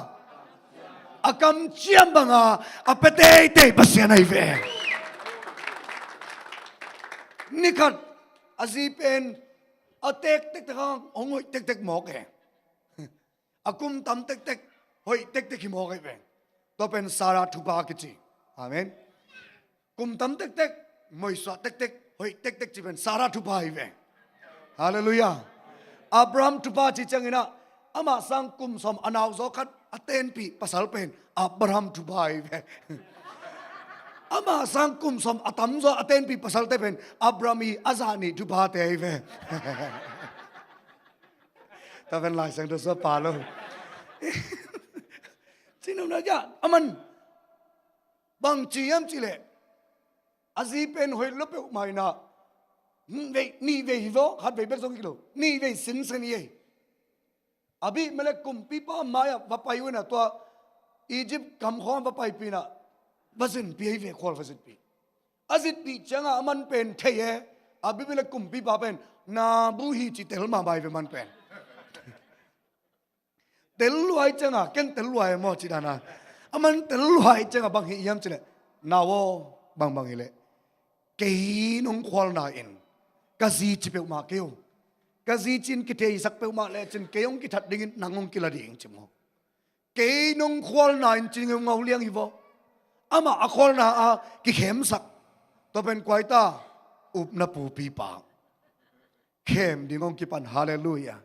A kamciam banga a pia teitei Pasian ahi ve. Nikhat a zi pen a teek tektek hang hong hoih tektek mawk e. A kum tam tektek hoih tektek hi mawk ahi ve. Tua pen Sarah thupha kici. Amen. Kum tam tektek, moisuah tektek, hoih tektek ci pen Sarah thupha hi ve. Halleluiah. Abraham thupha ci ciangin ah, amah sang kum sawm a nauzaw khat a tenpih pasal pen Abraham thupha hi ve. Amah sang kum sawm a tamzaw a tenpih pasalte pen Abraham i a zah nih thuphate hi ve. Tua pen Lai Siangtho sua pa lo. Cinopna ja aman bang ci hiam cih leh, a zi pen hoih lo peuhmah in ah, nih vei, nih vei hi vaw, khat vei bek zong hi lo, nih vei sinsen hi ei. Abimelek kumpipa mai-ah va pai uh in ah, tua Egypt gam khawng va paipih in ah, va zinpih hi ve, khual va zinpih. A zinpih ciangah aman pen thei e, Abimelek kumpipa pen Nabu hi ci tel mahmah hi ve aman pen. Tel lua hi ciangah, ken tel lua e maw ci dan a. Aman tel lua hi ciangah bang hi hiam cih leh, nau aw, bangbang hi leh kei nong khualna in ka zi ci peuhmah kei uh. Ka zi cin kitheisak peuhmah lecin kei hong kithat dingin nang hong kila ding ci maw. Kei nong khualna in ci ngeungau liang hi vaw. Amah a khualna a kikhemsak. Tua pen kua hi ta? Upna pupipa. Khem ding hong kipan, halleluiah.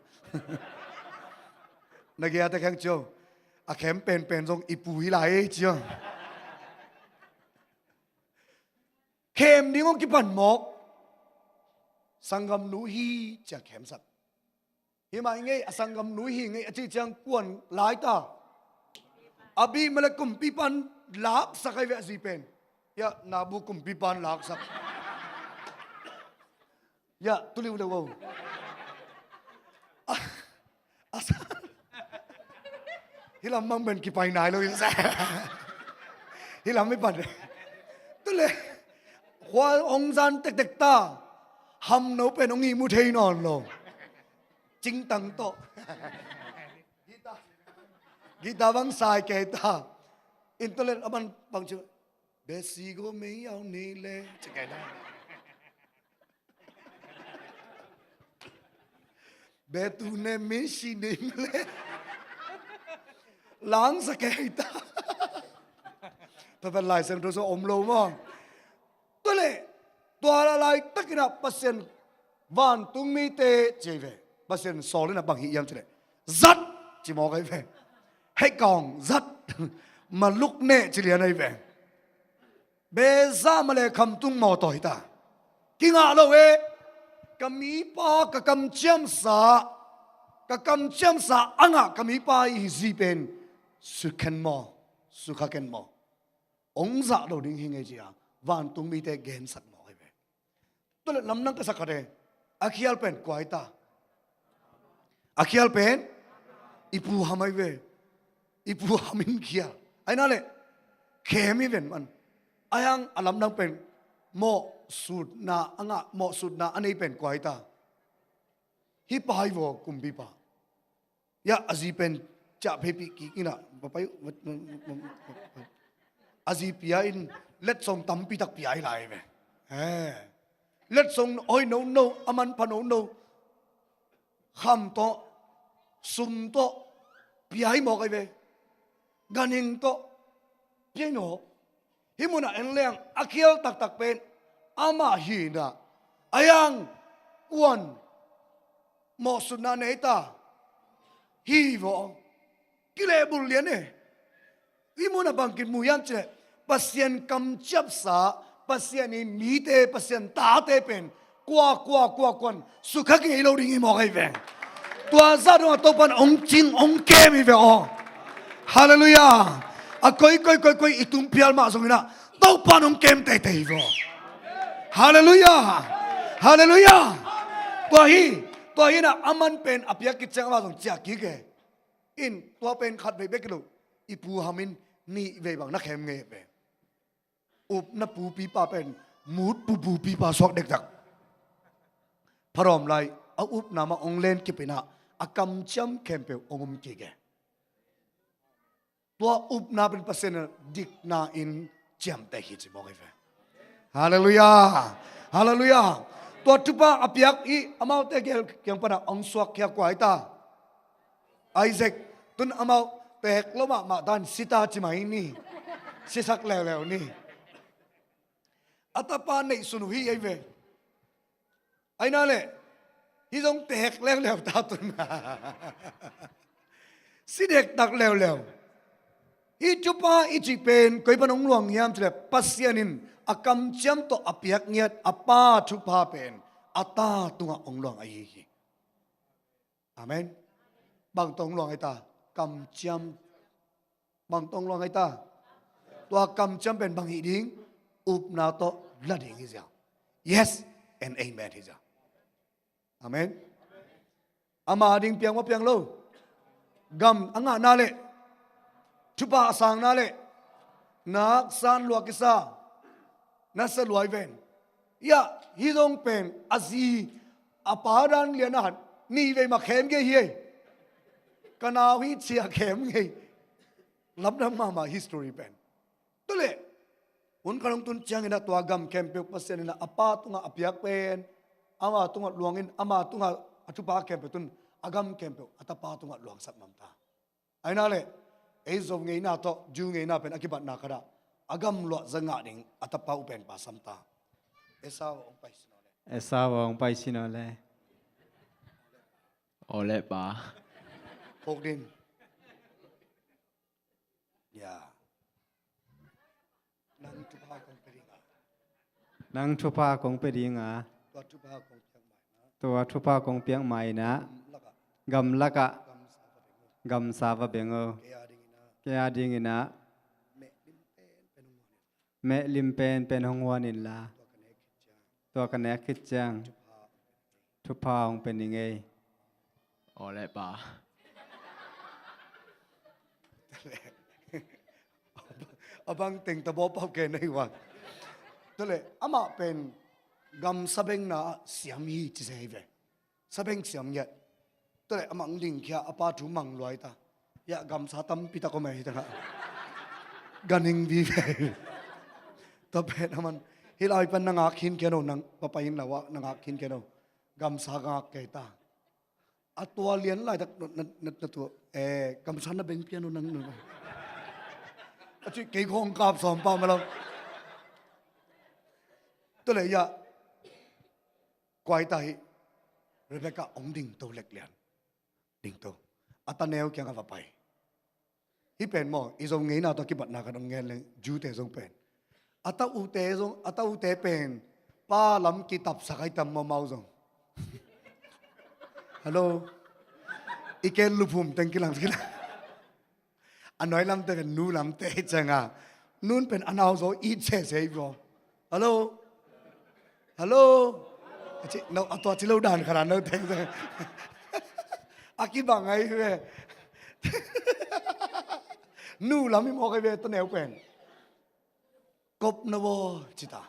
Na giate kheng cio. A khem penpen zong i pu hi lai cio. Khem ding hong kipan mawk. Sanggamnu hi cia khemsak. Hi mah i ngei, a sanggamnu hi ngei a cih ciang kuan lai ta? Abimelek kumpipan laksak ahi ve a zi pen. Hiah Nabu kumpipan laksak. Hiah tuliu leu o. A, a sa-, hih lam mang pen kipai nai lo in sa. Hih lam i pan. Tule khua hong zan tektek ta. Hamno pen hong ihmu thei nawn lo. Cingtang tawh. Guitar, guitar bang sai kei ta. Internet a man bang ci. Besi go mei au ni le. Ci kei ta. Betu ne mi si ni le. Lang sa kei ta. Tua pen Lai Siangtho sua om lo maw. Tua leh, tua laitak in ah Pasian vantung mite ci hi ve. Pasian sawl in ah bang hi hiam cih leh, zat ci mawk ahi ve. Hei kawng zat. Maluk neh ci lian ahi ve. Beza male khamtung mawtaw hi ta. Kingah lo e. Ka mipa ka kamciamsa, ka kamciamsa a ngah ka mipa i zi pen sukhen maw, sukha ken maw. Hong zah lo ding hi ngei ci-a vantung mite gensak mawk hi ve. Tua leh lamdang ka sak khat e. A khial pen kua hi ta? A khial pen i pu Ham ahi ve. I pu Ham in khial. Ahi na leh khem hi ven man. Ahi hang a lamdang pen mawhsutna a ngah, mawhsutna a nei pen kua hi ta? Hih pa hi vaw, kumpipa. Hiah a zi pen ciah pheipih kik in ah va pai uh. A zi pia in letsong tampi tak pia hi lai ve. He. Letsong hoih nono, a manpha nono. Kham tawh, sum tawh pia hi mawk ahi ve. Ganhing tawh pia hi mawk. Hih munah en leng a khial taktak pen amah hi in ah, ahi hang kuan mawhsutna nei ta? Hi vaw. Kilehbulh lian e. Hih munah bangkim mu hiam cih leh, Pasian kamciapsa, Pasian i mite, Pasian tate pen kua, kua, kua, kuan sukha kingei lo ding hi mawk ahi veng. Tua zah dongah Topa'n hong cing hong kem hi ve aw. Halleluiah. A koi koi koi koi i tung phial mah zongin ah Topa'n hong kem teitei hi ve aw. Halleluiah. Halleluiah. Tua hi. Tua hi na, aman pen a piak kiciang amah zong ciah kik e. In tua pen khat vei bek hi lo. I pu Ham in nih vei bang na khem ngei ve. Upna pupipa pen mut pu pupipa suak dektak. Pharawm lai a upna mah ong len kipina a kamciam khempeuh ong um kik e. Tua upna pen Pasian in dikna in ciamteh hi ci mawk hi ve. Halleluiah. Halleluiah. Tua thupha a piak i amaute gel kiang pana ong suak khia kua hi ta. Isaac, tun amau tek lo mahmah dan sita ci mai ni. Sisak leuleu ni. A tapa neihsun uh hi ei ve. Aina le, hi zong tek leuleu ta tun. Si dektak leuleu. Hi thupha i cih pen koi pan hong luang hiam cih le Pasian in a kamciam tawh a piak ngiat a pa thupha pen a ta tungah hong luang ahi hi. Amen. Bang tawh hong luang ahi ta? Kamciam. Bang tawh hong luang ahi ta? Tua kamciam pen bang hi ding? Upna tawh la ding hi zia. Yes and amen hi zia. Amen. Ama ding piang maw piang lo? Gam a ngahna le thupha a sangna le naksan lua kisa. Na sa luai ven. Ia, hi zong pen a zi a pa dan lian a han ni vei ma khem ngei hi ei. Ka nau hi cia khem ngei. Lamdang mahmah history pen. Tule hun khat hong tun ciangin a tua gam khempeuh Pasian in a pa tungah a piak pen ama tungah luangin ama tungah a thupha khempeuh tun a gam khempeuh a tapa tungah luangsak mamta. Aina le ei Zo ngeina tawh Jew ngeina pen a kibatna khatah a gam luah za ngah ding a tapa uh pen pa samta. Esau hong pai sino le. Esau hong pai sino le. Ole pa. Phok din. Ya. Nang thupha kong pe ding a. Nang thupha kong pe ding a. Tua thupha kong piak mai na. Tua thupha kong piak mai na. Gam lakah. Gam lakah. Gam sa va beng o. Gam sa va beng o. Kei a dingin a. Kei a dingin a. Meh lim pen pen hong huan in la. Meh lim pen pen hong huan in la. Tua ka nek khit ciang. Tua ka nek khit ciang. Thupha. Thupha hong pe ning ei. Aw le pa. A bang teng ta baw pau ke nei wan. Tule amah pen gam sabengna siam hi ci se hi ve. Sabeng siam ngiat. Tule amah ding khia a pa thu mang luai ta. Ia gamsa tampi tak om ei ta ngah. Ganing vive. Tua pen aman hi lai pan na ngak khin khen o nang papa in la wah na ngak khin khen o. Gamsa ngak kei ta. A tua lian laitak na, na, na, na tua, eh, kamsan na beng pian uh nang, nang. A cih kei khong kap sawm pau ma lo. Tua le ia, kuai ta hi, Rebecca ong ding to lek lian. Ding to. A ta neu kiang a va pai. Hih pen maw, i Zo ngeina tawh kibatna ka dong ngen leng, Jew-te zong pen. A ta ute zong, a ta ute pen, pa lam kitapsak ai tam maw mau zong. Hello. I ken luphum teng kilang kilang. A nuai lamte pen nu lamte i cianga. Nun pen a nau zaw it sese i baw. Hello. Hello. A ci, no, a tua ci lo dan khana no teng teng. A kibang ai ve. Nu lam i mawk ai ve ta neu pen. Kop na baw ci ta.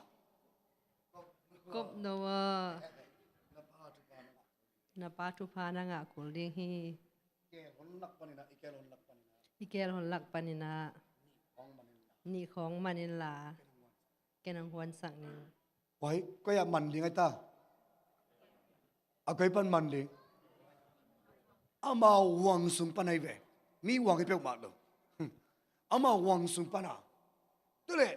Kop na baw. Na pa thupha na ngah kul ding hi. I kel hon lak paninah, i kel hon lak paninah. I kel hon lak paninah. Nih khawng man inla. Ken hong huansak ning. Koi, koi ah man ding ai ta. A koi pan man ding. Amau huang sung pan ai ve. Mi huang hi peuhmah lo. Amau huang sung pana. Tule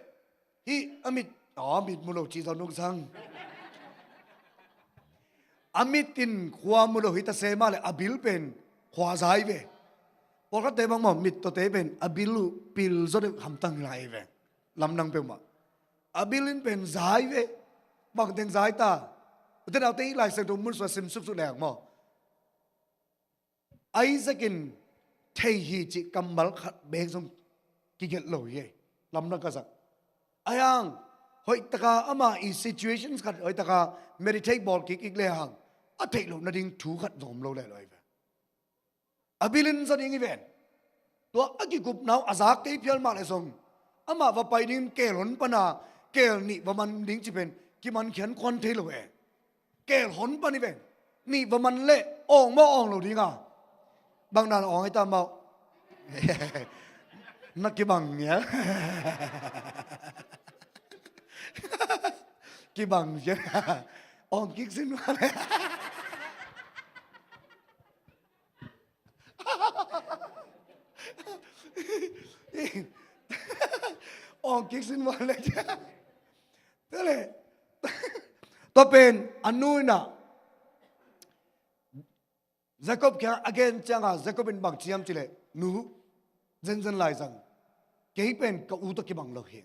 hih a mit, a mit mu lo ci zaw nung sang. A mit in khua mu lo hi ta se mah le a bil pen khua zai ve. Pawlkhatte bang maw mit tawte pen a bil uh pil zaw deuh hamtang lai ve. Lamdang peuhmah. A bil in pen zai ve. Bangteng zai ta. Ute naute i Lai Siangtho mun sua sim suksuk leng maw. Isaac in thei hi cih kammal khat bek zong kigelh lo hi ei. Lamdang ka zak. Ahi hang hoihtaka ama i situations khat hoihtaka meditate bawl kik ik le hang a theih loh nading thu khat zong om lo le lo hi ve. A bil in za ding hi ven. Tua a kikupna uh a zak kei phial mah le zong amah va pai dingin keel hon pana keel nih va man ding ci pen kiman khian kuan thei lo e. Keel hon pan hi ven. Nih va man le awng maw awng lo dinga. Bang dan awng hi ta maw. Na kibang ngial. Kibang ngial. Awng kik sin va le. Awng kik sin va le. Tua le. Tua pen a nu in ah Jacob kiang a gen cianga Jacob in bang ci hiam ci le, nu, zenzen lai zang. Kei pen ka u tawh kibang lo hi.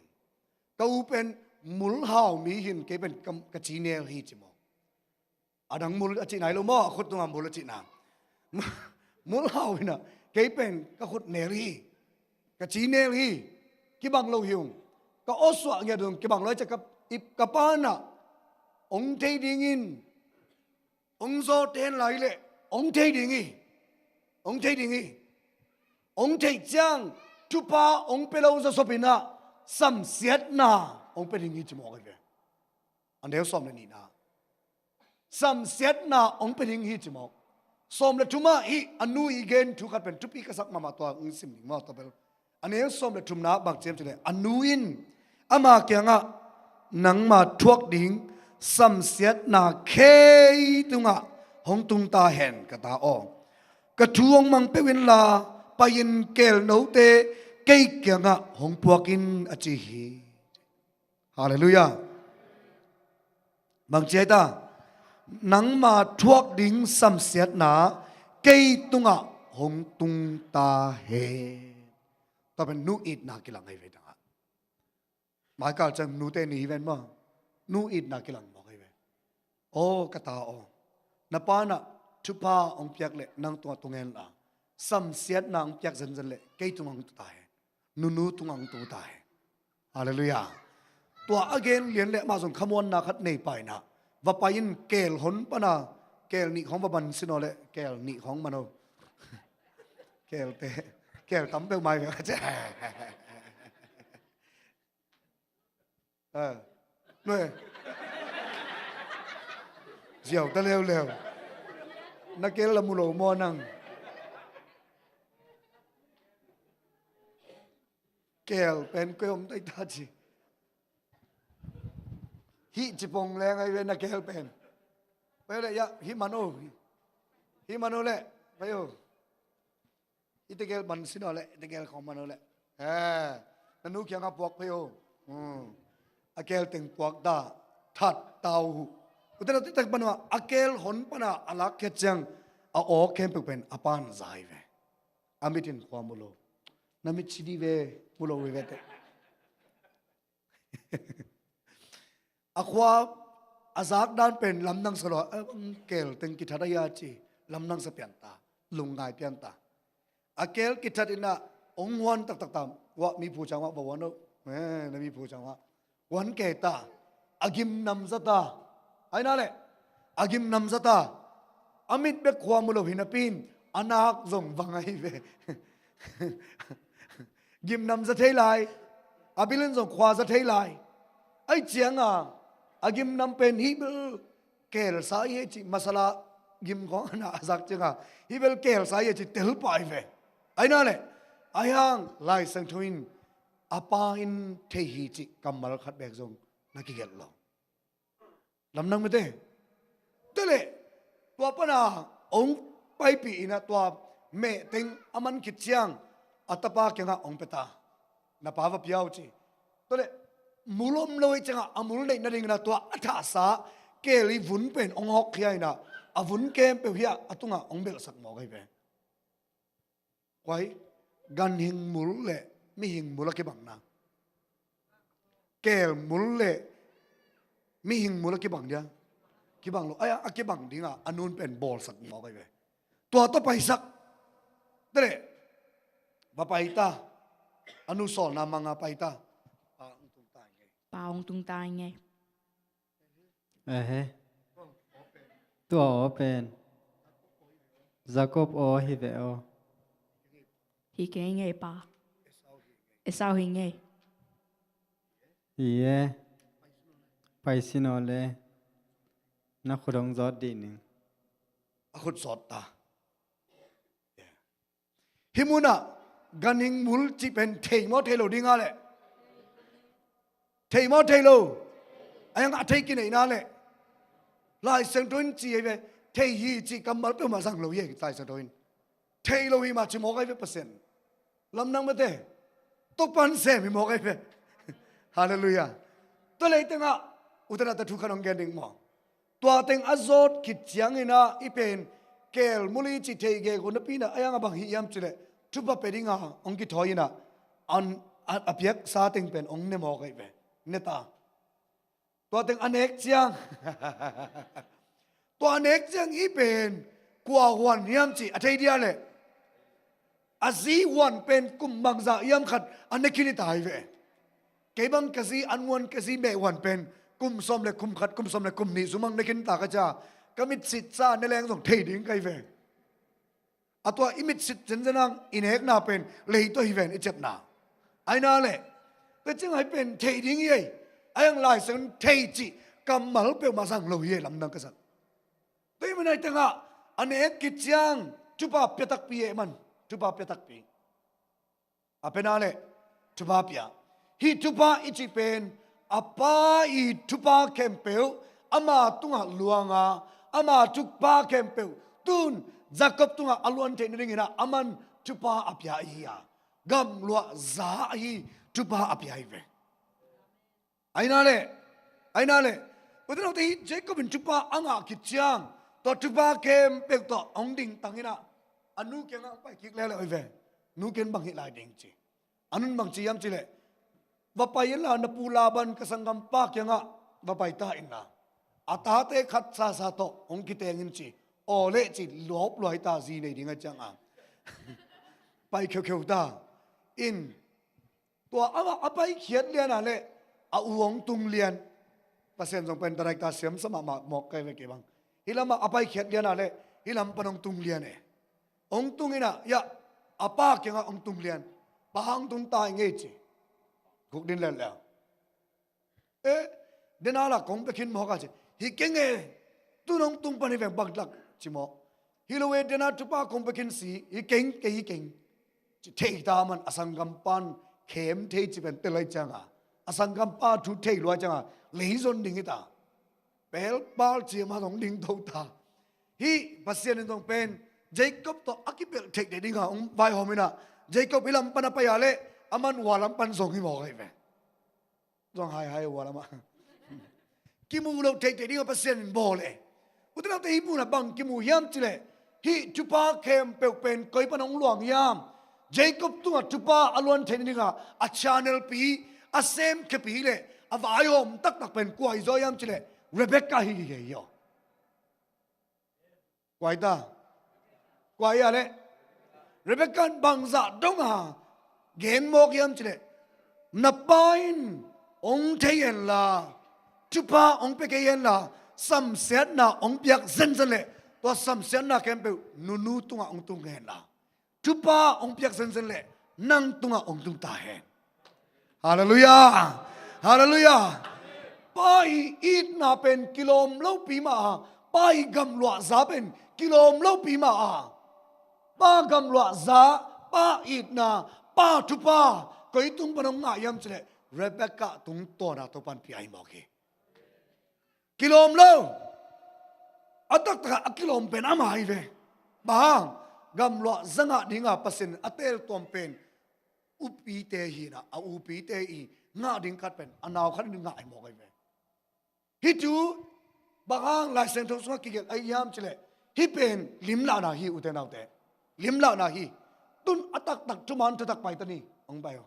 Ka u pen mulhau mi hi in kei pen ka, ka ci nel hi ci maw. A dang mul a cihna hi lo maw, a khut tunga mul a cihna. Mulhau hi in ah kei pen ka khut nel hi. Ka ci nel hi. Kibang lo hi ung. Ka aw suah ngiat ung kibang lo hi ci a ka, i, ka pa in ah hong thei dingin hong zaw ten lai leh hong thei ding hi. Hong thei ding hi. Hong theih ciang thupha hong pia lo zawsop in ah samsiatna hong pia ding hi ci mawk hi ve. A neu sawm le nihna. Samsiatna hong pia ding hi ci mawk. Sawm le thum ah hih a nu i gen thu khat pen thupi ka sak mahmah, tua hong sim ding maw, tua bel. A neu sawm le thumna bang ci hiam ci le, a nu in ama kiangah, nangma thuak ding samsiatna kei tungah hong tung ta hen ka ta aw. Ka thu hong mang peuh inla pai-in keel note kei kiangah hong puak in a ci hi. Halleluiah. Bang ci ai ta, nangma thuak ding samsiatna kei tungah hong tung ta hen. Tua pen nu itna kilang ahi ve dangah. Maikal ciang nute ni hi ven maw. Nu itna kilang mawk ahi ve. Aw ka ta aw, na pa in ah thupha hong piak leh nang tungah tung hen la, samsiatna hong piak zenzen leh kei tungah hong tung ta hen. Nunu tungah hong tung ta hen. Halleluiah. Tua a gen lian leh amah zong khamuanna khat nei pah in ah, va pai in keel hon pana keel nih khawng va man sin aw leh keel nih khawng man aw. Keelte, keel tam peuh mai ve ka ci. Ziau ta leuleu. Na keel la mu lo maw nang? Keel pen koi om tai ta ci. Hih ci pong leng ahi ve na keel pen. Pai o le, ya, hih man o. Hih man o le, pai o. I tegel man sin o le, i tegel khong man o le. Na nu kiangah puak phei o. A keel teng puak ta, that ta uh. Ute na tek man uh a keel hon pana a lak khiat ciang a aw khempeuh pen a pan zai ve. A mit in khua mu lo. Na mit ci di ve, mu lo ve ve te. A khua a zak dan pen lamdang sa lo, a keel teng kithat a hia ci, lamdang sa pian ta, lungngai pian ta. A keel kithat inah hong huan taktak ta, wah mi phu ciang wah va huan o, na mi phu ciang wah huan kei ta, a gimnam za ta, ai na le, a gimnam za ta, a mit bek khua mu lo hi napi in, a nak zong vang ahi ve. Gimnam za thei lai, a bil in zong khua za thei lai. Ai cianga a gimnam pen hih bel keelsa hi e ci, masala gim khawng a na a zak cianga hih bel keelsa hi e ci tel pah hi ve. Ai na le, ai hang Lai Siangtho in a pa in thei hi ci kammal khat bek zong na kigelh lo. Lamdang mite. Te le, tua pana hong paipih inah tua meh teng a man khit ciang a tapa kiangah hong pia ta. Na pa va pia uh ci. Te le, mul om lo hi ciangah a mul neih nading inah tua a thahsa keel i vun pen hong hawkkhia inah a vun khempeuh hiah a tungah hong belhsak mawk ahi ve. Kua hi, ganhing mul le mihing mul a kibang na. Keel mul le mihing mul a kibang dia. Kibang lo, ai a kibang dinga a nun pen bawlsak mawk ahi ve. Tua tawh paisak. Te le, va pai ta. A nu sawlna manga pai ta. A, hong tung ta hi. Pa hong tung ta ing ei. Ehe. Tua aw pen Jacob aw hi ve aw. Hi kei ing ei pa. Esau hi ing ei. Hi e. Pai sin aw le. Na khut hong zawt dih ning. A khut zawt ta. Hih munah ganhing mul cih pen thei maw thei lo ding a leh? Thei maw thei lo? A hiang a thei kineihna leh? Lai Siangtho in ci ahi ve. Thei hi cih kammal peuhmah zang lo hi, Lai Siangtho in. Thei lo hi mah ci mawk ahi ve Pasian. Lamdang mate. Topan sem hi mawk ahi ve. Halleluiah. Tua lei tengah ute naute thu khat hong gen ding maw? Tua teng a zawt khit ciangin ah i pen keel muli cih thei gegu napi in ah a hiang a bang hi hiam cih leh thupha pia dingin hong kithawi in ah a, a piaksa teng pen hong ne mawk ahi ve. Ne ta. Tua teng a nek ciang tua a nek ciang i pen kua huan hiam cih a thei dia leh? A zi huan pen kum bangzah hiam khat a ne khin hi ta hi ve. Kei bang ka zi an huan ka zi meh huan pen kum sawm le kum khat, kum sawm le kum nih sung bang ne khin ta ka cia. Ka mitsit sa ne leng zong thei ding ka hi ve. A tua i mitsit zenzen hang i nekna pen lei tawh hi ven i ciapna. Aina leh tua ciang ahi pen thei ding hi ei. A hiang Lai Siangtho in thei cih kammal peuhmah zang lo hi ei, lamdang ka zang. Tua hi man ahi tengah a nek khit ciang thupha pia takpi eh man. Thupha pia takpi. A pena leh thupha pia. Hih thupha i cih pen a pa i thupha khempeuh ama tungah luanga, ama thupha khempeuh tun Jacob tungah a luan theih nadingin ah aman thupha a pia ahi a, gamluah za ahi thupha a pia ahi ve. Aina leh, aina leh. Ute naute, hih Jacob in thupha a ngah khit ciang tua thupha khempeuh tawh hong dingtang in ah a nu kiangah hong pai kik leuleu ahi ve. Nu kiang bang hih lai ding ci. A nun bang ci hiam cih leh, va pai inla na pu Laban ka sanggampa kiangah va pai ta inla a tate khat sasa tawh hong kiteng in ci. Aw leh ci, lawp lua hi ta, zi nei ding a ciang a pai kheukheu ta in. Tua amah a paikhiat lian a leh a u hong tung lian. Pasian zong pen director siamsa mahmah mawk ka hi ve kei bang. Hih lamah a paikhiat lian a leh hih lam pan hong tung lian e. Hong tung in ah, ya, a pa kiangah hong tung lian. Pa hong tung ta ing ei ci. Guk din leuleu. Eh, dena la kong pia khin mawk a ci. Hi keng e, tun hong tung pan hi veng bangtlak ci mawk. Hi lo e, dena thupha kong pia khin si, hi keng, kei hi keng. Ci thei ta man a sanggampan khem thei ci pen tel lai cianga a sanggampa thu thei lua cianga lei zon ding hi ta. Pelpal ciama zong ding tho ta. Hih Pasian in zong pen Jacob tawh a kipelh theih theih dinga hong vaihawm in ah Jacob hih lam pan a pai a leh aman hua lam pan zong hi mawk ahi ve. Zong haihai hua lamah kimu loh theih theih dinga Pasian in bawl e. Ute naute, hih munah bang kimu hiam cih leh hih thupha khempeuh pen koi pan hong luang hiam? Jacob tungah thupha a luan theih nadinga a channelpi, a semkhiapi leh a vaihawm taktak pen kua hi zaw hiam cih leh Rebekah hi hi hi aw. Kua hi ta? Kua hi a leh? Rebekah in bangzah dong a gen mawk hiam cih leh, na pa in hong thei henla, thupha hong pia kei henla, samsiatna hong piak zenzen leh tua samsiatna khempeuh nunu tungah hong tung henla, thupha hong piak zenzen leh nang tungah hong tung ta hen. Halleluiah. Halleluiah. Pa i itna pen kilawm lopi mah a, pa i gamluahza pen kilawm lopi mah a, pa gamluahza, pa itna, pa thupha koi tung pan hong ngah hiam cih leh Rebekah tungtawna Topan pia hi mawk hi. Kilawm lo. A taktakah a kilawm pen ama hi ve. Bang hang? Gamluahza ngah dinga Pasian a teltuam pen upite hi in ah, a upite i ngah ding khat pen a nau khat in ngah hi mawk ahi ve. Hih thu bang hang Lai Siangtho sungah kigelh ahi hiam cih leh hih pen limlahna hi, ute naute. Limlahna hi. Tun a taktak thuman thutak pai ta ni. Hong pai aw.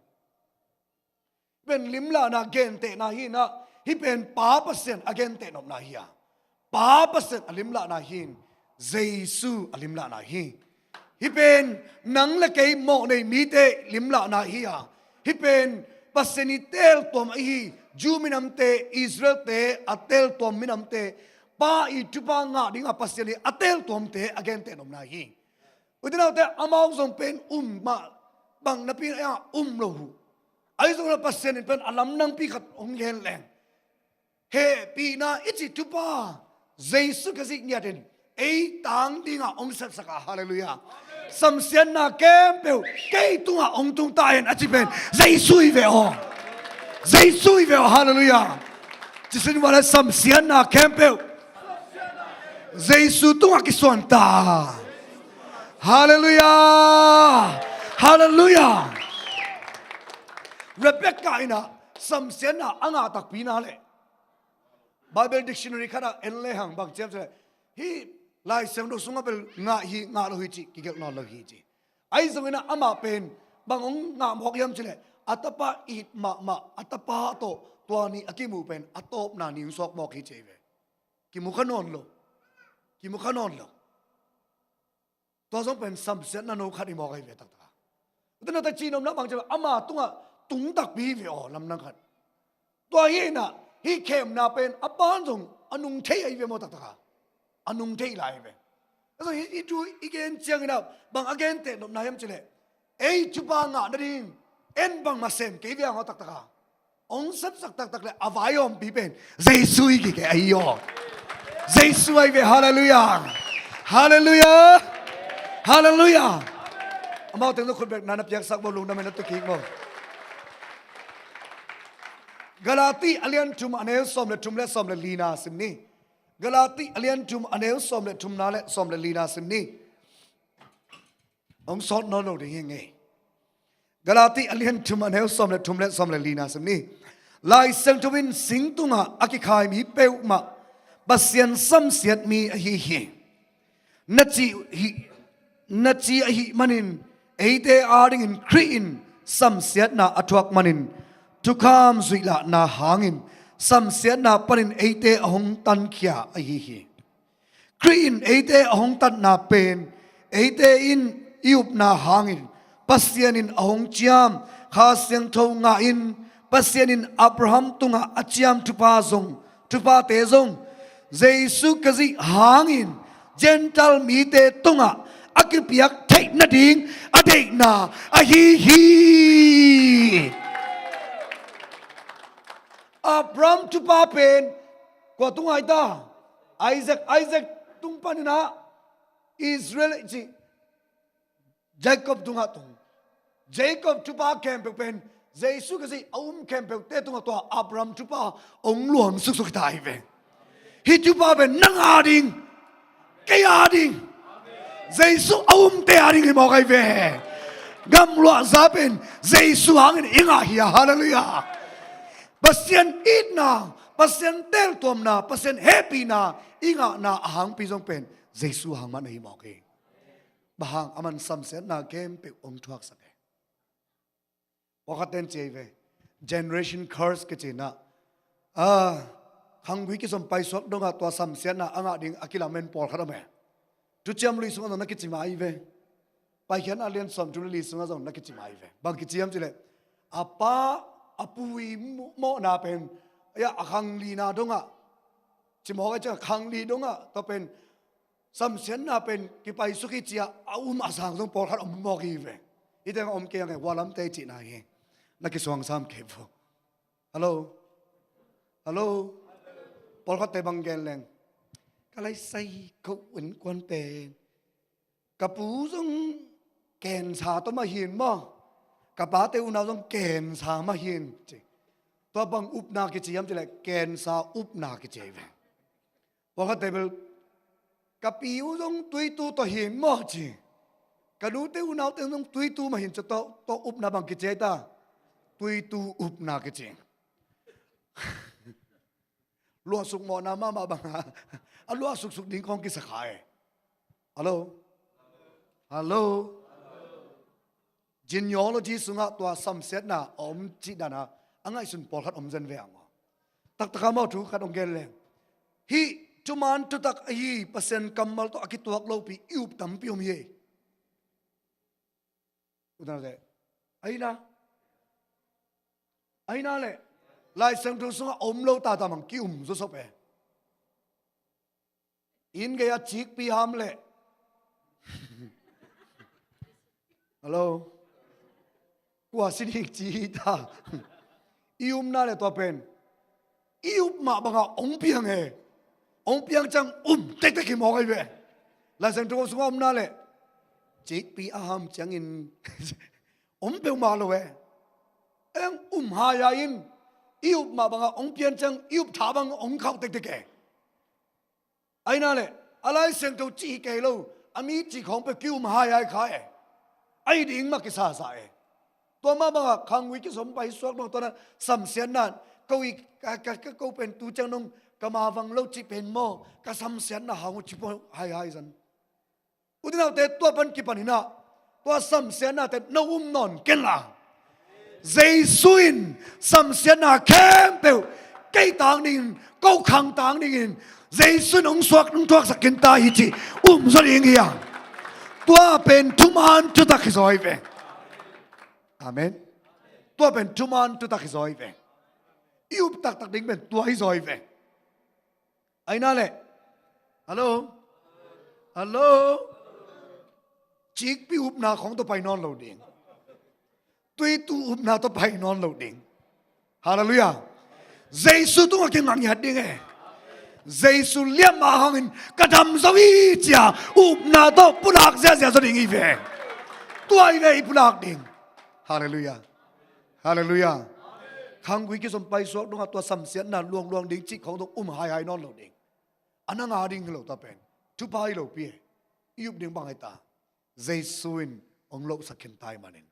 Pen limlahna gentehna hi in ah, hih pen Pa Pasian a genteh nopna hi a, Pa Pasian a limlahna hi in, Jesu a limlahna hi. Hih pen nang le kei mawhnei mite limlahna hi a, hih pen Pasian i teltuam ahi Jew minamte, Israelte a teltuam minamte, Pa i thupha ngah dinga Pasian i a teltuamte a genteh nopna hi. Ute naute, amau zong pen um mah bang napi a um lo uh. Ahi zongin Pasian in pen a lamdangpi khat hong gen leng, hehpihna i cih thupha Jesu Khazih ngiatin ei tang dinga hong sepsak a, halleluiah. Samsiatna khempeuh kei tungah hong tung ta hen a ci pen Jesu hi ve aw. Jesu hi ve aw, halleluiah. Ci sin vale, samsiatna khempeuh Jesu tungah kisuan ta. Halleluiah. Halleluiah. Rebecca in ah samsiatna a ngah takpi na leh Bible dictionary khatah en lehang bang ci hiam cih leh, hih Lai Siangtho sungah bel ngah hi, ngah lo hi cih kigelh nawn lo hi ci. Ahi zongin ah amah pen bang hong ngah mawk hiam cih leh, a tapa it mahmah, a tapa tawh tua ni a kimu pen a tawpna ni hong suak mawk hi ci hi ve. Kimu kha nawn lo. Kimu kha nawn lo. Tua zong pen samsiatna no khat hi mawk ahi ve taktak a. Ute naute, cihnopna bang ci a, ama tungah tung takpi hi ve aw, lamdang khat. Tua hi inah hih khemna pen a pan zong a nung thei ahi ve maw taktak a. A nung thei lai hi ve. Ahi zong hih, hih thu i gen ciangin ah bang a genteh nopna hiam cih leh, ei thupha ngah nading en bangmah sem kei ve ang aw taktak a. Hong sepsak taktak le a vai a ompi pen Jesu hi kei ahi aw. Jesu ahi ve, halleluiah. Halleluiah. Halleluiah. Amau teng zong khut beng na na piaksak maw, lungdam in na tu kik maw. Galati a lian thum a neu sawm le thum le sawm le lina sim ni. Galati a lian thum a neu sawm le thumna le sawm le lina sim ni. Hong sawt nawn lo ding hi ing ei. Galati a lian thum a neu sawm le thum le sawm le lina sim ni. Lai Siangtho in sing tungah a kikhai mi peuhmah Pasian samsiat mi ahi hi. Na cih hi, na cih ahih manin eite adingin Khrih in samsiatna a thuak manin thukham zuihlahna hangin samsiatna panin eite a hong tankhia ahi hi. Khrih in eite a hong tatna pen eite in i upna hangin Pasian in a hong ciam Kha Siangtho ngahin, Pasian in Abraham tungah a ciam thupha zong, thuphate zong Jesu Khazih hangin Gentile mite tungah a kipiak theih nading a deihna ahi hi. Abraham thupha pen kua tung ahi ta? Isaac, Isaac tung paninah Israel i cih Jacob tungah tung. Jacob thupha khempeuh pen Jesu Khazih a um khempeuhte tungah tua Abraham thupha hong luang suksuk hi ta hi ve. Hih thupha pen nang ading, kei ading, Jesu a umte ading hi mawk ahi ve. Gamluahza pen Jesu hangin i ngah hi a, halleluiah. Pasian itna, Pasian teltuamna, Pasian hehpihna i ngahna a hangpi zong pen Jesu hang man ahi mawk hi. Bang hang? Aman samsiatna khempeuh hong thuaksak hi. Pawlkhat ten ci ahi ve. Generation curse kici inah, a, khanggui kizom paisuak dongah tua samsiatna a ngah ding a kilamen pawlkhat om e. Thuciam Lui sungah zong na kici mah ahi ve. Paikhiatna a lian sawmthum le li sungah zong na kici mah ahi ve. Bang kici hiam cih leh, a pa a pu i mawhna pen, a, a khanglina dongah, ci mawk ahi ciangah khangli dongah tua pen samsiatna pen kipaisuk hi ci-a a um a sang zong pawlkhat om mawk hi ve. Hih tengah om kei ang e, hua lamte i cihna hi. Na kisuangsam kei vo. Hallo? Hallo? Pawlkhatte bang gen leng, ka lai sai ko un kuan pen ka pu zong kensa tawh mah hin maw, ka pate unau zong kensa mah hin ci. Tua bang upna kici hiam cih leh kensa upna kici ahi ve. Pawlkhatte bel ka pi uh zong tuitu tawh hin maw ci. Ka nute unaute zong tuitu mah hin ci. Tua, tua upna bang kici ahi ta? Tuitu upna kici. Luahsuk mawhna mahmah banga a luahsuksuk ding kong kisa kha e. Hallo? Hallo? Genealogy sungah tua samsiatna a om cih dana a ngaihsun pawlkhat om zen ve ang aw. Taktaka maw thu khat hong gen leng, hih thuman thutak ahi Pasian kammal tawh a kituak lopi i up tampi om hi ei. Utanate ahi na. Ahi na le, Lai Siangtho sungah a om lo tata mang ki-um zawsop e. Inn gei a cikpi ham le, hello, kua si ding ci hi ta. I upna le tua pen i up mah bangah hong piang e. Hong piang ciang um tektek hi mawk ahi ve. Lai Siangtho sungah omna le cikpi a ham ciangin om peuhmah lo e. Eng um haihai in i up mah bangah hong piang ciang i up tha bang hong khauh tektek e. Ahi na le, a Lai Siangtho cih hi kei lo, a mi cih khawng peuh ki-um haihai kha e. Ahi ding mah kisasa e. Tua mah bangah khanggui kizom pai suak dong, tua na samsiatna, ko i, ka, ka, ka, ko pen tu ciang dong ka mavang lo cih pen maw, ka samsiatna hang uh ci pua haihai zan. U te nau te, tua pan kipan hi na, tua samsiatnate no um nawn ken la. Jesu in samsiatna khempeuh kei tang dingin, ko khang tang dingin, Jesu in hong suak, hong thuaksak khin ta hi ci um zaw ding hi a. Tua pen thuman thutak hi zaw hi ve. Amen. Tua pen thuman thutak hi zaw hi ve. I up taktak ding pen tua hi zaw hi ve. Ahi na le, hello, hello, cikpi upna khawng tawh pai nawn lo ding. Tuitu upna tawh pai nawn lo ding. Halleluiah. Jesu tungah kinga ngiat ding e. Jesu liamma hangin ka dam zo hi cia upna tawh pulak ziahziah zaw ding hi ve. Tua hi ve i pulak ding. Halleluiah. Halleluiah. Khanggui kizom pai suak dongah tua samsiatna luangluang ding cih khawng dong um haihai nawn lo ding. A na nga ding hi lo ta pen thupha hi lopi e. I up ding bang hi ta, Jesu in hong lohsak khin ta ahih manin.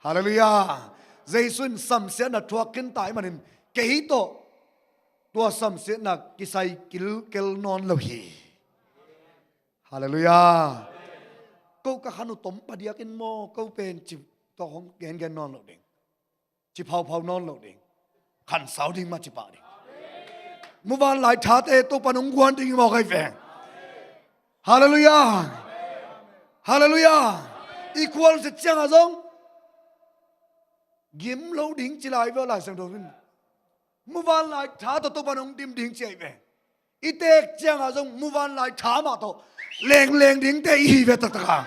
Halleluiah. Jesu in samsiatna thuak khin ta ahih manin kei tawh tua samsiatna kisai kilkel nawn lo hi. Halleluiah. Ko ka khan uh tom padiak in maw, ko pen ci tawh hong gengen nawn lo ding. Ci phauphau nawn lo ding. Khansau ding mah ci pah ding. Muvanlai thate Topan hong guan ding hi mawk ahi ve. Halleluiah. Halleluiah. I khualzin ciangah zong gim lo ding ci lai ve Lai Siangtho in. Muvanlai tha tawh Topan hong dim ding ci ahi ve. I teek ciangah zong muvanlai tha mah tawh lengleng dingte i hi ve taktak a.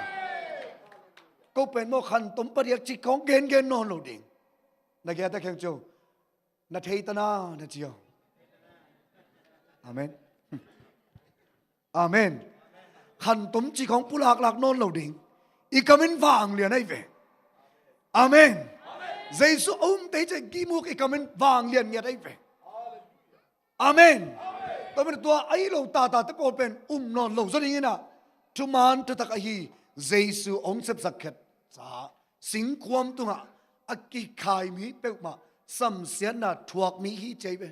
Ko pen maw khan tom padiak ci khawng gengen nawn lo ding. Na giate kheng cio. Na thei ta na na cio. Amen. Amen. Khan tom ci khawng pulaklak nawn lo ding. I kamin vanglian ahi ve. Amen. Jesu a umte i cih gimuk i kamin vanglian ngiat ahi ve. Amen. Tua pen tua ahi lo tatate pawl pen um nawn lo zaw ding inah thuman thutak ahi Jesu hong sepsak khet ca singkhuam tungah a kikhai mi peuhmah samsiatna thuak mi hi ci ahi ve.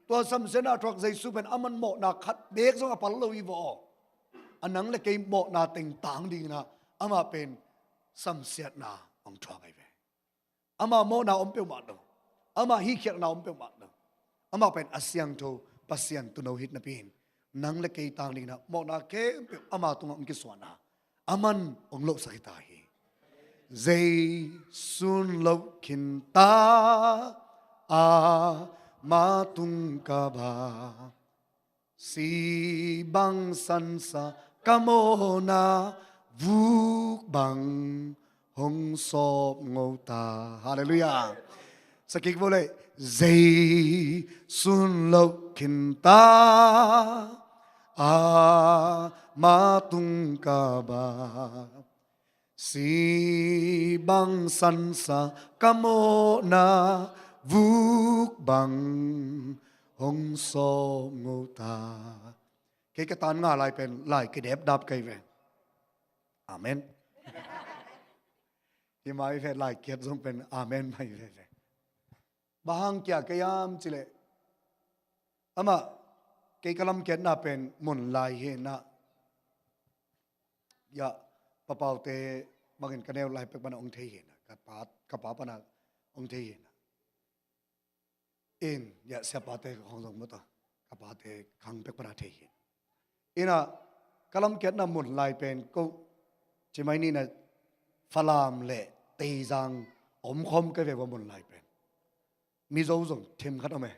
Tua samsiatna thuak Jesu pen aman mawhna khat beek zong a pal lo hi vaw. A nang le kei mawhna teng tang ding inah amah pen samsiatna hong thuak ahi ve. Amah mawhna om peuhmah lo. Amah hihkhialhna om peuhmah lo. Amah pen a siangtho Pasian tuuno hi napi in nang le kei tang ding inah mawhna khempeuh ama tungah hong kisuahna aman hong lohsak hi ta hi. Jesu'n loh khin ta, ama tung ka ba. Si bang sansa ka mawhna, vuk bang hong sawp ngo ta. Halleluiah. Sakik vo le. Jesu'n loh khin ta, ama tung ka ba. Si bang sansa ka mawhna, vuk bang hong sawp ngo ta. Kei ka tan nga lai pen lai kidep dap kei ve. Amen. Hi mai ve, lai kiat zong pen amen mai ve ve. Bang hang kia kei am cileh amah kei ka lamkiatna pen mun lai hi na. Ya, papaute bangin ka neu lai pek pana ong thei hi na. Ka pa, ka pa pana ong thei hi na. In, ya, siapate ka khong zong mata. Ka pate khang pek pana thei hi. Ina, ka lamkiatna mun lai pen ko cimai ni na Falam le Teizang omkhom ka ve va mun lai pen. Mizo zong themkhat om e.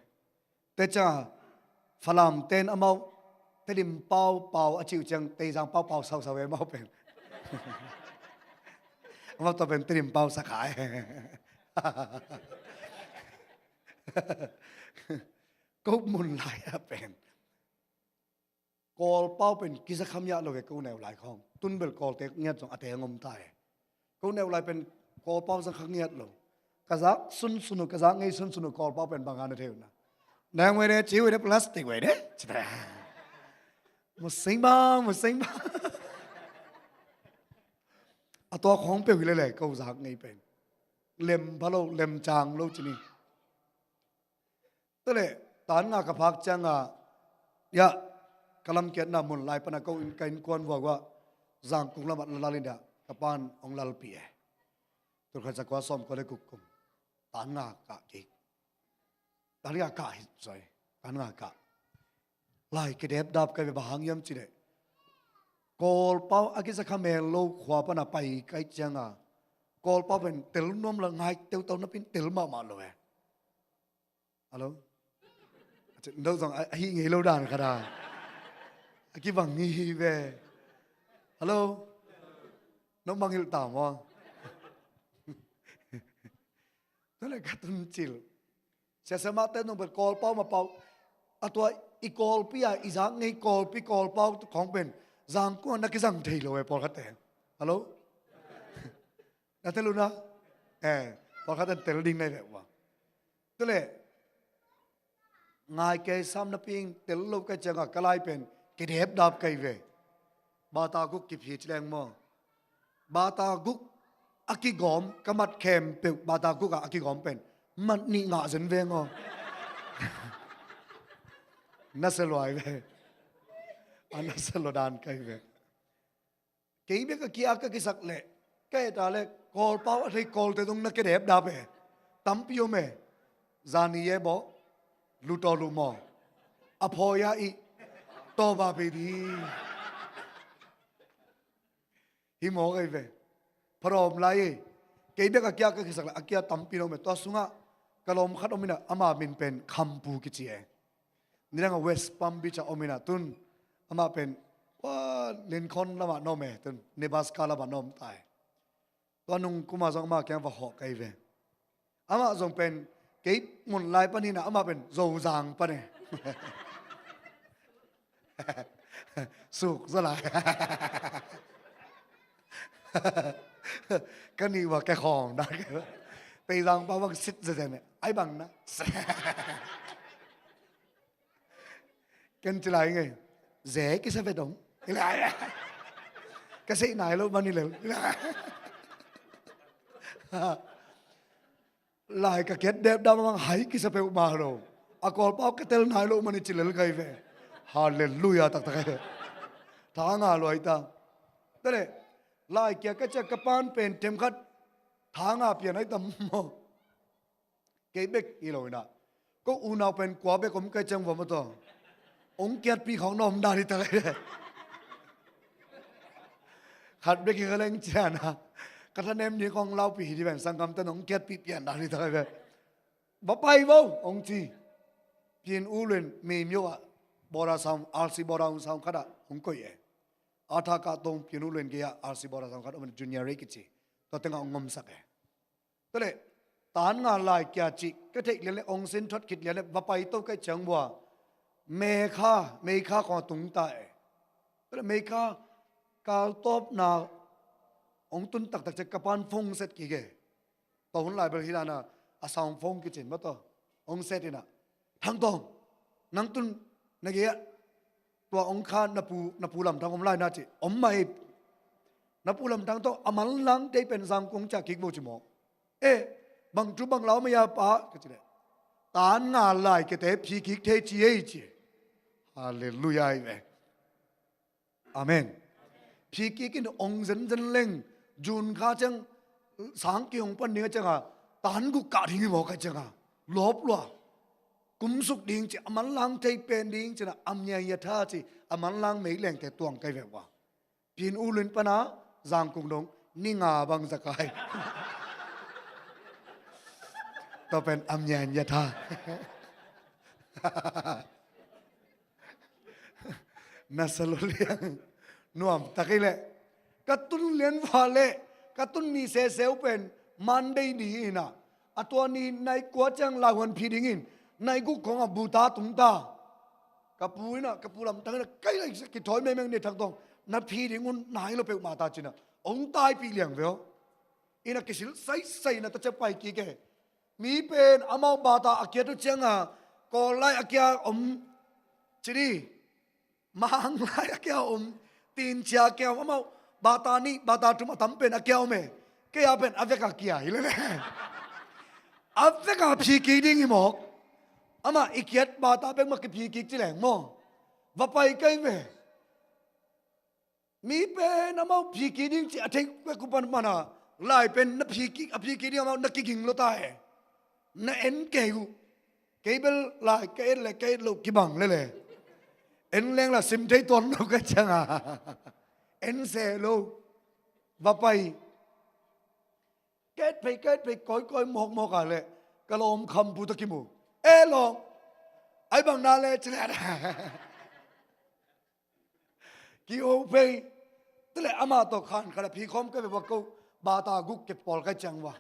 Tua ciang Falam ten amau Tedim pau pau a cih uh ciang Teizang pau pau sausau e amau pen. Amau tua pen Tedim pau sakha e. Ko mun lai a pen Kawl pau pen kiza kha ngiat lo e, ko neu lai khawng. Tun bel Kawlte ngiat zong a teng om ta e. Ko neu lai pen Kawl pau zang kha ngiat lo. Ka zak sunsun uh, ka zak ngei sunsun uh Kawl pau pen bang hang na thei uh na. Nang wei ne, ci wei ne, plastic wei ne. Ci ta. Mu sing bang, mu sing bang. A tua khawng peuh hi lele ko zak ngei pen. Lem pha lo, lem cang lo ci ni. Tua leh tan nga ka phak cianga, ya, ka lamkiatna mun lai pana ko in ka innkuan vuak uah Zangkung lamah lal in dah ka pan hong lalpih e. Tulkhat zakua sawmkua le guk kum tan nga kah kik. Tan nga kah hi, sorry. Tan nga kah. Lai kidep dap kai ve, bang hang hiam cih leh Kawl pau a kiza kha mel lo khua pana pai kai cianga Kawl pau pen tel nuam lo, ngai teutau napi in tel mahmah lo e. Hello? Ndo zong a, a hih ngei lo dan khat a. A kibang hi hi ve. Hello? No mangngilh ta maw? Tua leh ka tun cil. Siasia mahte nong pen Kawl pau ma pau. A tua i Kawlpi a, i zak ngei Kawlpi Kawl pau khawng pen Zangkung ah na kizang thei lo e pawlkhatte. Hello? Na tel uh na? Eh, pawlkhat in tel ding na hi ve ua. Tua leh ngai kei sam napi in tel lo kai cianga ka lai pen kidep dap kai ve. Bata guk kiphi ci leng maw? Bata guk a kigawm, ka mat khempeuh bata guk ah a kigawm pen mat nih ngah zen veng aw. Na sia luai ve. A na sia lua dan kai ve. Kei bek a kia ka kisak leh ka et a leh Kawl pau a thei Kawlte dong na kidep dap e. Tampi om e. Zani ye bawh lu taw lu maw? A phawi a i taw ba pei di. Hi maw kei ve. Pharawm lai e. Kei bek a kia ka kisak leh a kia tampi om e. Tua sungah ka lawm khat om inah ama min pen Khampu kici e. Nidang a West Palm Beach ah om inah tun amah pen ua Lincoln lamah na om e, tun Nebraska lamah na om ta e. Tua nung kuma zong amah kiang va hawh kai ve. Amah zong pen kei mun lai pan inah amah pen Zozang pan e. Suk zaw lai. Ka nih ua ka khawng dan. Teizang pau bang sit zezen e. Ai bang na. Ken ci lai ngei. Ze kisa ve dong. Ka sei nai lo mani lel. Lai ka kiat dep dam mang hai kisa peuh ma lo. A Kawl pau ka tel nai lo mani ci lel kai ve. Halleluiah taktak ai. Tha nga luai ta. Tua leh lai kia ka ciak ka pan pen themkhat tha nga pian ai tam maw? Kei bek hi lo inah. Ko unau pen kua bek om kai ciang va maw tua. Ong kiatpih khawng na om dan hi ta lai. Khat bek hi ka leng ciana. Ka thanem ni kong laupi hi di ven sangkam ten ong kiatpih pian dan hi ta lai. Va pai vo ong ci. Pian u luen mei mio ah. Bora sound, R C Bora sound khat ah ong koih e. A tha kah tong pian u luen gei ah R C Bora sound khat om junior rei kici. Tua tengah ong omsak e. Tua leh tan nga lai kia cih ka theih lian le ong sin thot khit lian le va pai to kai ciang bua. Mekha, Mekha khawng a tung ta e. Tua leh Mekha kal tawpna ong tun taktak ciang ka pan phone set kik e. Tua hun lai bel hi dana a sound phone kicin maw tua. Ong set inah. Thang Tawng, nang tun na gei ah tua ong kha na pu, na pu Lam Thang om lai na ci. Om mah hi. Na pu Lam Thang tawh a manlang tei pen Zangkong ciah kik vo ci maw? Eh, bang thu bang lau mah ia pa ka ci leh. Tan nga lai kete phi kik thei ci ei ci. Halleluiah hi ve. Amen. Phi kik in ong zenzen leng June kha ciang sang kihong pan ding a cianga tan guk kah ding hi maw ka cianga lawp lua. Kumsuk ding ci a manlang thei pen ding cina a mia ia tha ci a manlang mei lengte tuang kai ve ua. Pian u lun pana Zangkung dong ni nga bang za kai. Tua pen a mian ya tha. Na sa lo liang nuam tak hi leh. Ka tun lian va leh ka tun ni seseu pen Monday ni hi na. A tua ni nai kua ciang laihuan phi dingin nai guk khong a buta tung ta. Ka pu ina, ka pu lamtang ina, kai lai kithawi meimeng ni thak dong. Na phi ding un nai lo peuhmah ta cina. Ong taipih liang veo. Ina kisil saisai na ta cia pai kik e. Mi pen amau bata a kia tu cianga, kawl lai a kia om, cidi, mang lai a kia om, tin cia a kia om, amau bata ni, bata tum a tam pen a kia om e. Kei a pen a vek a kia hi lele. A vek a phi kik ding hi mawk. Ama i kiat bata bek ma ki phi kik ci leng maw. Va pai kai ve. Mi pen amau phi kik ding ci a thei kuek kupan mana. Lai pen na phi kik, a phi kik ding amau na kiging lo ta e. Na en kei uh. Kei bel lai ka et le ka et lo kibang lele. En leng la sim thei tuan lo ka cianga. En se lo. Va pai. Ka et phei, ka et phei, koi koi mawk mawk a le. Ka lawm kham pu ta kimu. E lawm. Ai bang na le ci le. Ki o phei. Tele ama tawh khan khat a phi khawm ka ve va ko. Bata guk ke pawl ka ciang va.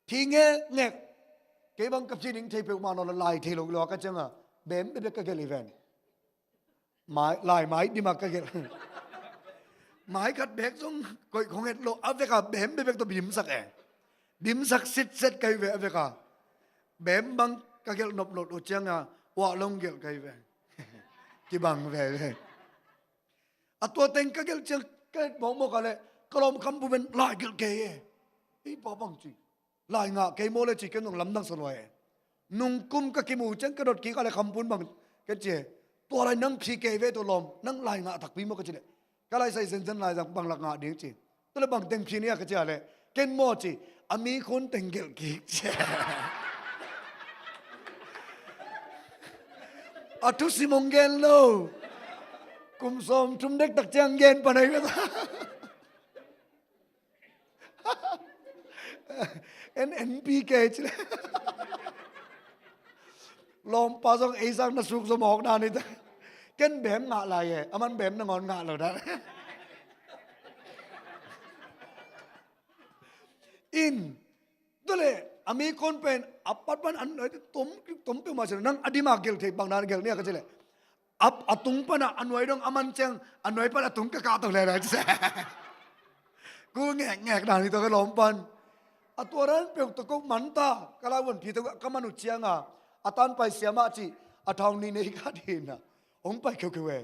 Phi nge ngek. Kei bang ka phi ding thei peuhmah naw la lai thei lo lo ka cianga. Bem bebek ka gelh i ven. Mai, lai mai dima ka gelh. Mai khat bek zong koih khong het lo. A veka bem bebek tawh bimsak e. Bimsak sitset kai ve a veka. Bem bang ka gelh nop lo lo cianga. Uah long gelh kai ve. Kibang ve ve. A tua teng ka gelh ciang ka het mawkmawk a le ka lawm kham pu pen lai gelh kei e. Ei pa bang ci. Lai ngah kei maw le ci ken zong lamdang sa luai e. Nungkum ka kimu ciang ka dot kik a le kham pun bang ken ci e. Tua lai nang phi kei ve tua lawm nang lai ngah takpi maw ka ci le. Ka lai sai zenzen lai zang bang lak ngah ding ci. Tule bang teng phi nia ka cia le ken maw ci a mi khun teng gelh kik cia. A thusim hong gen lo. Kum sawm thum dektak ciang gen panai ka ta. En en pi ke ci le. Lawmpa zong ei sang na suk zom awk dan hi ta. Ken bem ngah lai e a man bem nangawn ngah lo dan. In tule a mi kon pen a pat pan an nuai tom tom peuhmah ci nang a dima gelh thei bang dan gelh nia ka ci le. A tung pana a nuai dong a man ciang a nuai pan a tung ka kah to le le ci se. Ku ngek ngek dan hi to ka lawm pan. A tua dan peuh to ko man ta ka lai vuan phi to ka man uh cianga a tan pai siamah ci a thau ni nei ka dina. Hong pai kheukheu e.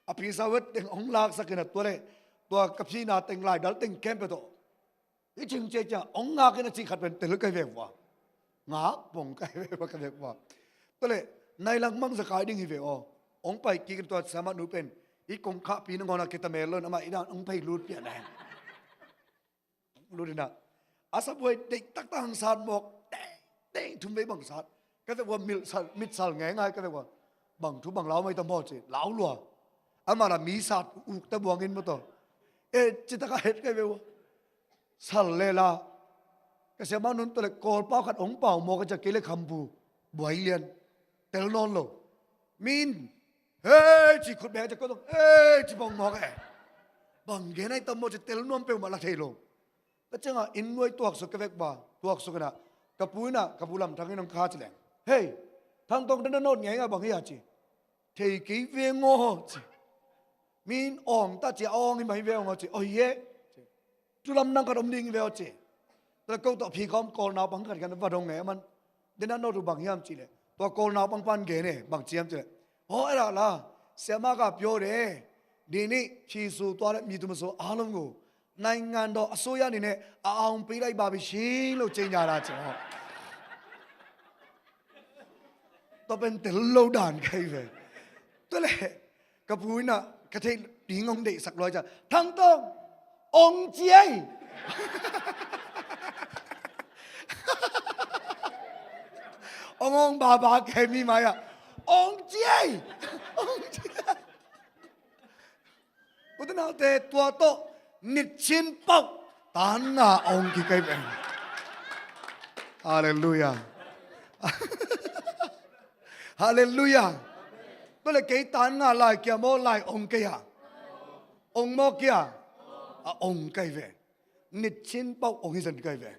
A pisa wet teng hong laksak in a tua le tua ka phina teng lai dal teng kem pe tawh. I cing cia cia hong ngak in a cih khat pen tel kai vek vua. Ngak pong kai vek vua ka vek vua. Tua le nai lang mang zakai ding hi ve aw. Hong pai kik in tua sama nu pen i kong khahpi nangawn a kita mel lo in amah i dan hong pai lut pian a hen. Lut in a a sabuai deih taktak hang sat mawk. Deih deih thum vei bang sat. Ka vek vua mit sal ngeingai ka vek vua. Bang thu bang lau mai ta maw ci lau lua. Amah la mi sat uk ta buang in maw taw. E ci taka het kai vek vua. Sal le la. Ka siamah nun tawh le kawlpau khat hong pau maw ka ciah kei le khampu buai lian. Tel nawn lo. Min hei ci khut beng a ciah kawtawk hei ci bawng mawk e. Bang gen ai tam maw ci tel nuam peuhmah la thei lo. Ka ciangah inn nuai tuaksuk ka vek ba tuaksuk inah ka pu inah ka pu lamthang in hong kha ci leng. Hei thangtawng dana nawt ngeingai bang hi a ci. Thei kei veng aw ci. Min awng ta ci a awng hi mah hi veng aw ci. Aw hi e. Tulam nang khat om ding hi ve aw ci. Tua ko tawh phi khawm kawl naupang khat khan va dong nge a man. Dena nawt uh bang hiam ci le. Tua kawl naupang pan gen e bang ciam ci le. Aw era la siama ka pio de. Dini phi su tua le mi tum su a lom ngu. Naingan dawh a suya ni ne a awng pi lai ba bi sing lo ci nya la ci aw. Tua pen tel lo dan kai ve. Tua le ka pu inah ka theih ding hong deihsak luai ca thangtawng ong ciai. Ong ong baba kai mi mai ah ong ciai. Ong ciai. Ute naute tua tawh nitchin pauh tanna a ong kik kai pen. Halleluiah. Halleluiah. Tua le kei tan nga lai kia maw, lai ong kei a? Ong maw kia? A ong kai ve. Nitchin pau ong hi zen kai ve.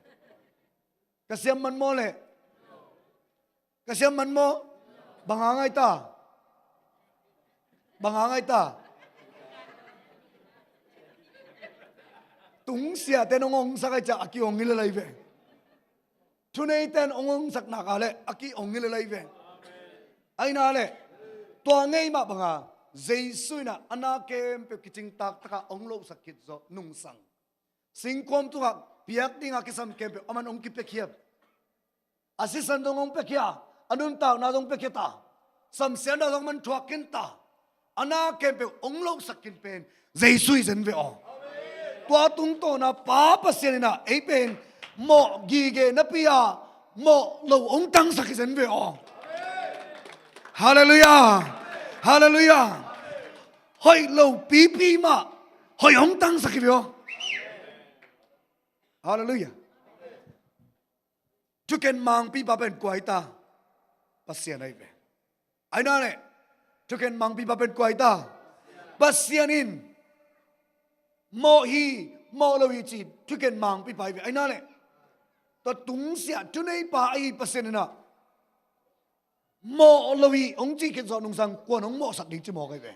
Ka siam man maw le? Ka siam man maw? Bang hang ai ta? Bang hang ai ta? Tungsiahte nong ongsak ai ciah a ki-ong hi lel ai ve. Thuneite nong ongsak nak a le a ki-ong hi lel ai ve. Aina le tua ngei mah banga Jesu in a na khempeuh kicingtak taka ong losak khit zawh nungsang. Singkuam tungah piak dinga kisam khempeuh aman ong kipiakhia. A sisan zong ong piakhia, a nuntakna zong piakhia ta, samsiatna zong man thuak khin ta, a na khempeuh ong losak khin pen Jesu hi zen ve aw. Tua tungtawna Pa Pasian in a ei pen mawh gige napi a mawh lo ong tangsak hi zen ve aw. Halleluiah. Halleluiah. Hoih lo pipi mah hoih ong tangsak hi ve aw. Halleluiah. Thuken mangpipa pen kua hi ta? Pasian ahi ve. Aina le thuken mangpipa pen kua hi ta? Pasian in mawh hi, mawh lo hi ci thuken mangpipa ahi ve. Aina le tua tungsiah thuneipa ahi Pasian in a mawh lo hi ong ci khit zawh nungsang kuan ong mawhsak ding ci mawk ahi ve.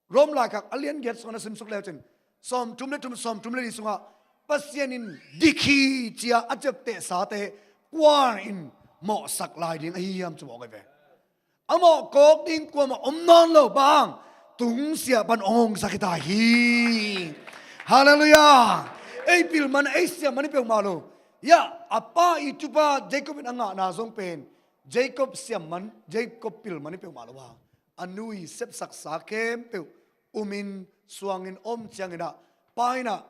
Rom laikhak a lian giat sungah na simsuk lecin sawmthum le thum, sawmthum le li sungah Pasian in dik hi cia a ciaptehsate kuan in mawhsak lai ding ahi hiam ci mawk ahi ve. A mawh kawk ding kuamah om nawn lo bang tungsiah pan ong ongsak hi ta hi. Halleluiah. Ei pil man ei siam man hi peuhmah lo. Ia a pa i tupa Jacob in a ngahna zong pen Jacob siam man, Jacob pil man hi peuhmah lo a, a nu i sepsaksa khempeuh umin suangin om ciangin a pa in a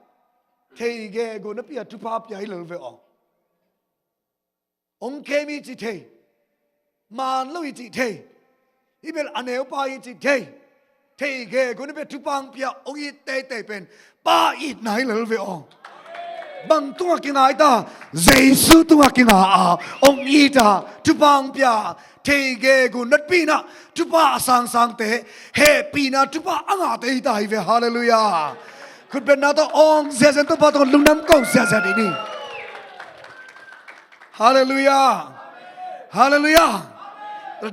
thei gegu napi a thupha pia hi lel ve aw. Ong khem hi ci thei, man lo hi ci thei, hi bel a neupa hi ci thei, thei gegu napi a thupha pia ong it teitei pen pa itna hi lel ve aw. Bang tungah kinga hi ta? Jesu tungah kinga a ong it a thupha pia, thei gegu napi in a thupha a sangsangte, hehpihna thupha a ngahte hi ta hi ve. Halleluiah. Khutbetna tawh ong ziahziah Topa tawh lungdam ko ziahziah dih ni. Halleluiah. Halleluiah.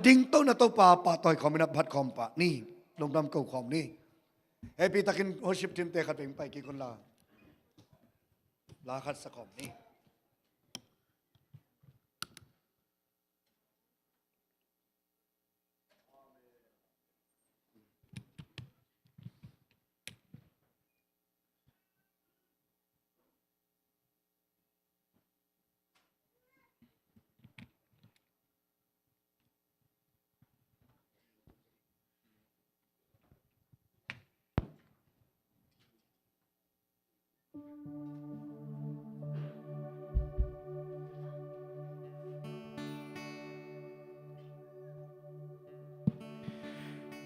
Dingtona Topa pahtawi khawm in a phat khawm pah ni. Lungdam ko khawm ni. Happy takin worship team te khat veng pai kik un la. La khat sa khawm ni.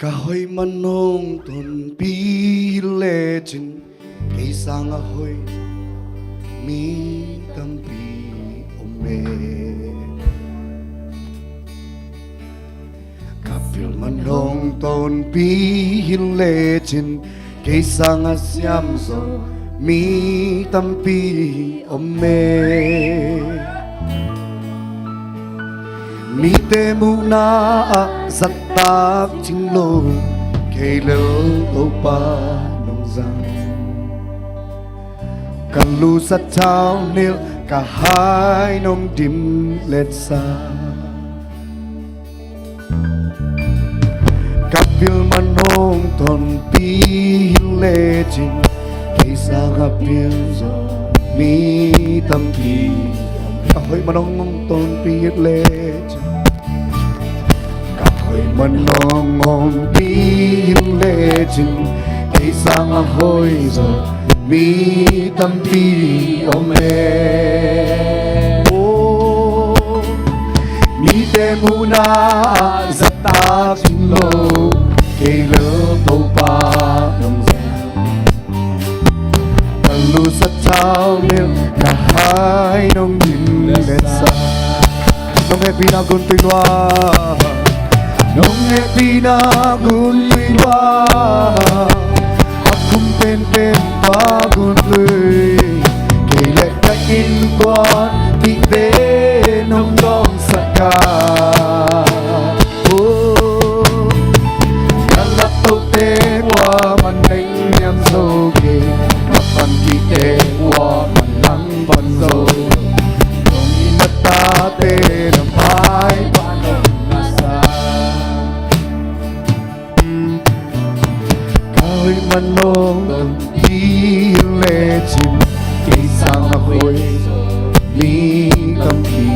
Ka hoih man nong tonpih lecin kei sangah hoih mi tampi om e. Ka pil man nong tonpih lecin kei sangah siam zo mi tampi om e. Mite muhna ah zattak cing lo kei lel Topa nong zang. Ka lusat thau nilh ka hai nong dim letsa. Ka pil man nong tonpih lecin kei sangah pil zo mi tampi. Ka hoih man nong tonpih lecin, ka hoih man nong tonpih lecin kei sangah hoih zo mi tampi om e. Oh, mite muhna ah zattak cing lo kei lel Topa nong zang. Ka lusat thau nilh ka hai nong dim Nong hehpihna gun tui luang. Nong hehpihna gun tui luang. A khum penpen tua gun tui. Kei le ka innkuanpihte nong dawnsak a. Oh, na laptohte kuaman neng niam zo kei. Na panpihte kuaman lang pan zo. Nong it na tate na maipha nong ngahsak. Ka hoih man nong tonpih lecin kei sang a hoih mi tampi.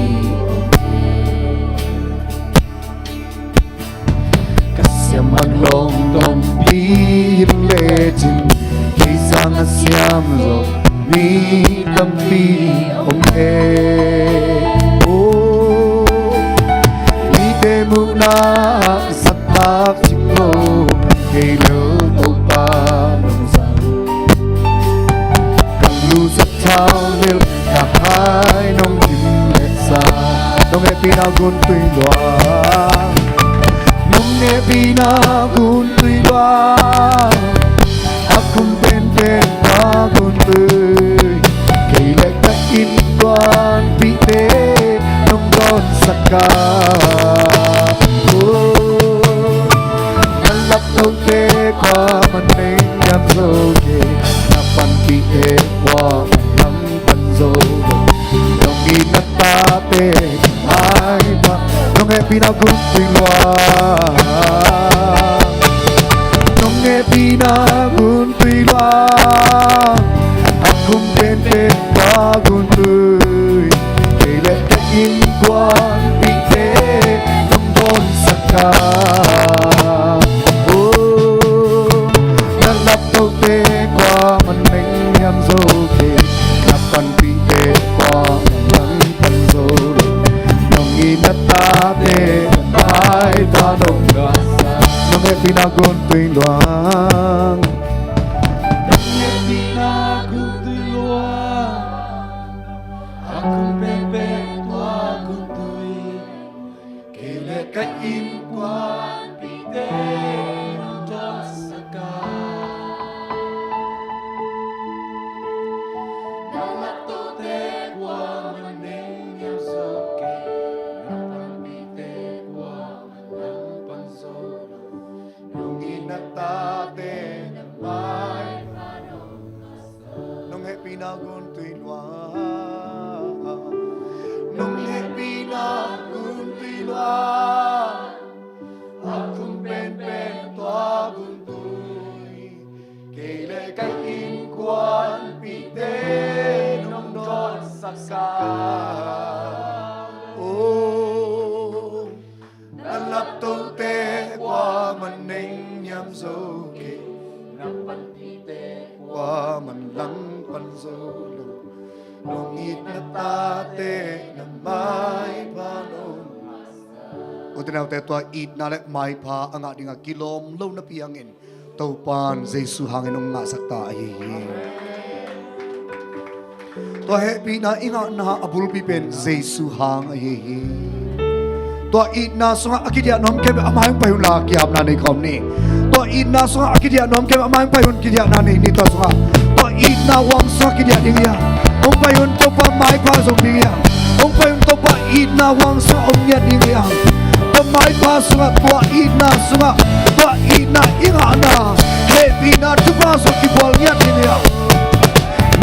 Ka siam man nong tonpih lecin kei sang a siam zo mi tampi om e. Oh, mite muhna ah sattak cing lo, kei le Topa nong zang. Ka lu zat thau lel ka hai nong dim le sa. Nong hehpihna gun tui luang. Nong hehpihna gun tui luang. A khum penpen tua gun tui. Kei le ka innkuanpihte nong dawnsak a. Oh, na laptohte kuaman neng niam zo kei. Na panpihte kuaman lang pan zo. Nong it na tate maipha. Nong hehpihna gun tui luang. Nong hehpihna gun tui luang. A khum penpen tua gun tui. Kei le ka innkuanpihte nong dawnsak a. Oh, na laptohte kuaman neng niam zo kei. Na panpihte kuaman lang pan zo lo. Nong it na tate maipha nong ngahsak. Nong hehpihna gun tui luang. Nong hehpihna gun tui luang. A khum penpen tua gun tui. Kei le ka innkuanpihte nong dawnsak a. Na laptohte kuaman neng niam zo kei. Na panpihte kuaman lang pan zo lo. Nong it na tate na maipha nong ngahsak. Nong hehpihna gun tui luang. Nong hehpihna gun tui luang. A khum penpen tua gun tui. Kei le ka innkuanpihte nong dawnsak a. Oh, na laptohte kuaman neng niam zo kei. Na panpihte kuaman lang pan zo lo. Nong it na tate na maipha nong ngahsak. Ute naute, tua itna le maipha a ngah ding a kilawm lo napi hangin Topa'n Jesu hangin hong ngahsak ta ahi hi. Tua hehpihna i ngahna a bulpi pen Jesu hang ahi hi. Tua itna sungah a kidiah nuam kei bek a mai hong pai unla kiamna nei khawm ni. Tua itna sungah a kidiah nuam kei bek a mai hong pai un, kidiahna nei ni tua sungah. Tua itna huang sungah kidiah ding hi hang. Hong pai un, Topa maipha zong ding hi hang. Hong pai un, Topa itna huang sungah om ngiat ding hi hang. Tua maipha sungah, tua itna sungah, tua itna i ngahna hehpihna thupha sungah kibual ngiat ding hi hang.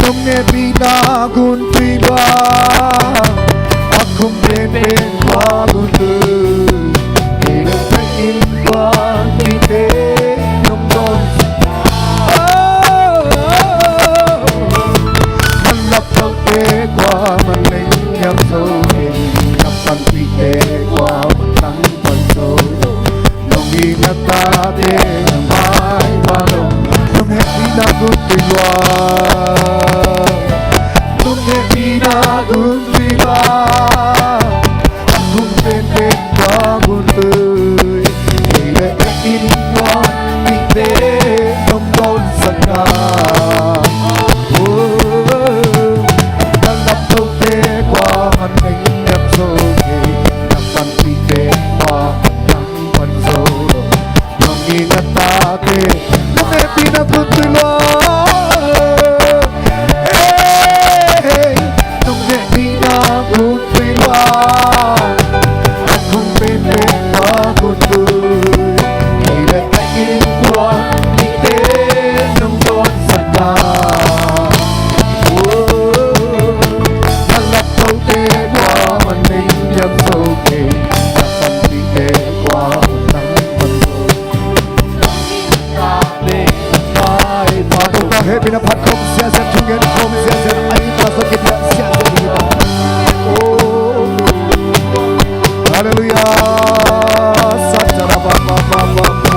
Nong hehpihna gun tui luang. A khum penpen tua gun tui. Kei le ka innkuanpihte nong dawnsak a. Oh, oh, oh. Na laptohte kuaman neng niam zo kei. Na panpihte kuaman lang pan zo lo. Nong it na tate na maipha nong. Nong hehpihna gun tui luang. Nong hehpihna gun tui luang. A khum penpen tua gun tui. Kei le ka innkuanpihte nong dawnsak a. Oh, na laptohte kuaman neng Hehpihna phat khawm siasia, thungen khawm siasia, a inn a sawt khit ciang siasia hi. Oh. Hallelujah. Sa-ta-ra-ba-ba-ba-ba-ba.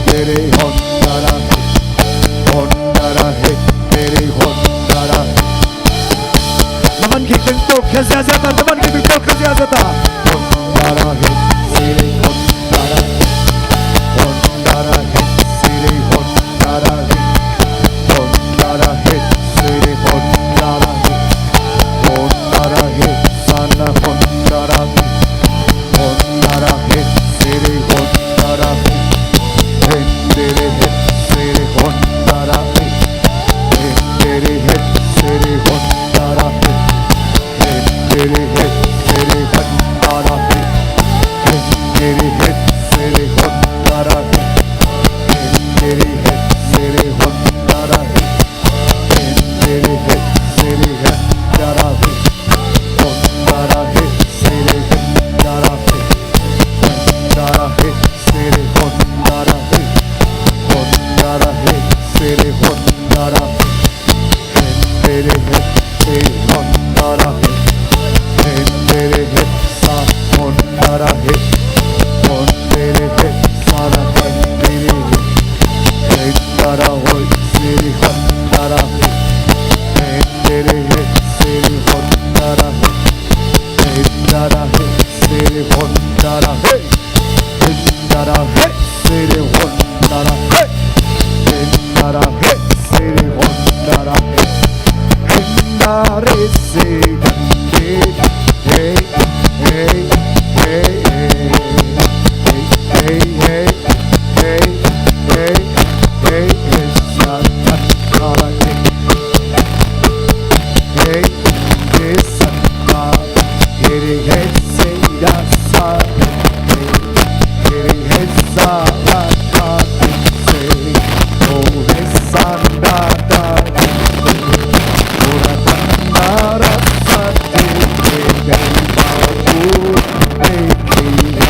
Siri hondara, hondara he, siri hondara. Na man khit teng tawh khia ziahziah ta, na man khit teng tawh khia ziahziah ta. Hondara he, siri hondara, hondara he, siri hondara he, hondara he, siri hondara he, hondara he, sana hondara he. Hondara he, siri hondara he. Hendiri he, siri hondara he. Hendiri he, siri hondara he. Hendiri he, siri hondara he. Hendiri he, siri hondara he. Hendiri he, siri hondara he. Hondara he, siri hondara he. Hondara he, siri hondara he. Hondara he, siri hondara he. Hondara he, siri hondara he. Hondara he, siri hondara he. Hondara he, sa hondara he. Hondara he, sa hondara he. Hondara he, siri hondara he. Hondara he, siri hondara he. Hondara he, siri hondara he. Hondara he, siri hondara he. Hondara he, siri hondara he. Hondara he, siri hondara he. Hey, hey, hey, hey. Hey, hey, hey, hey, hey, hey, hey, sa, sa, sa, hey. Hey, hey, sa, sa, hey, hey, sa, da, sa, hey, hey, sa, da, sa, hey, oh, hey, sa, da, da, hey, oh, da, da, da, da, sa, hey, hey, hey, ba, ooh, hey, hey, ya.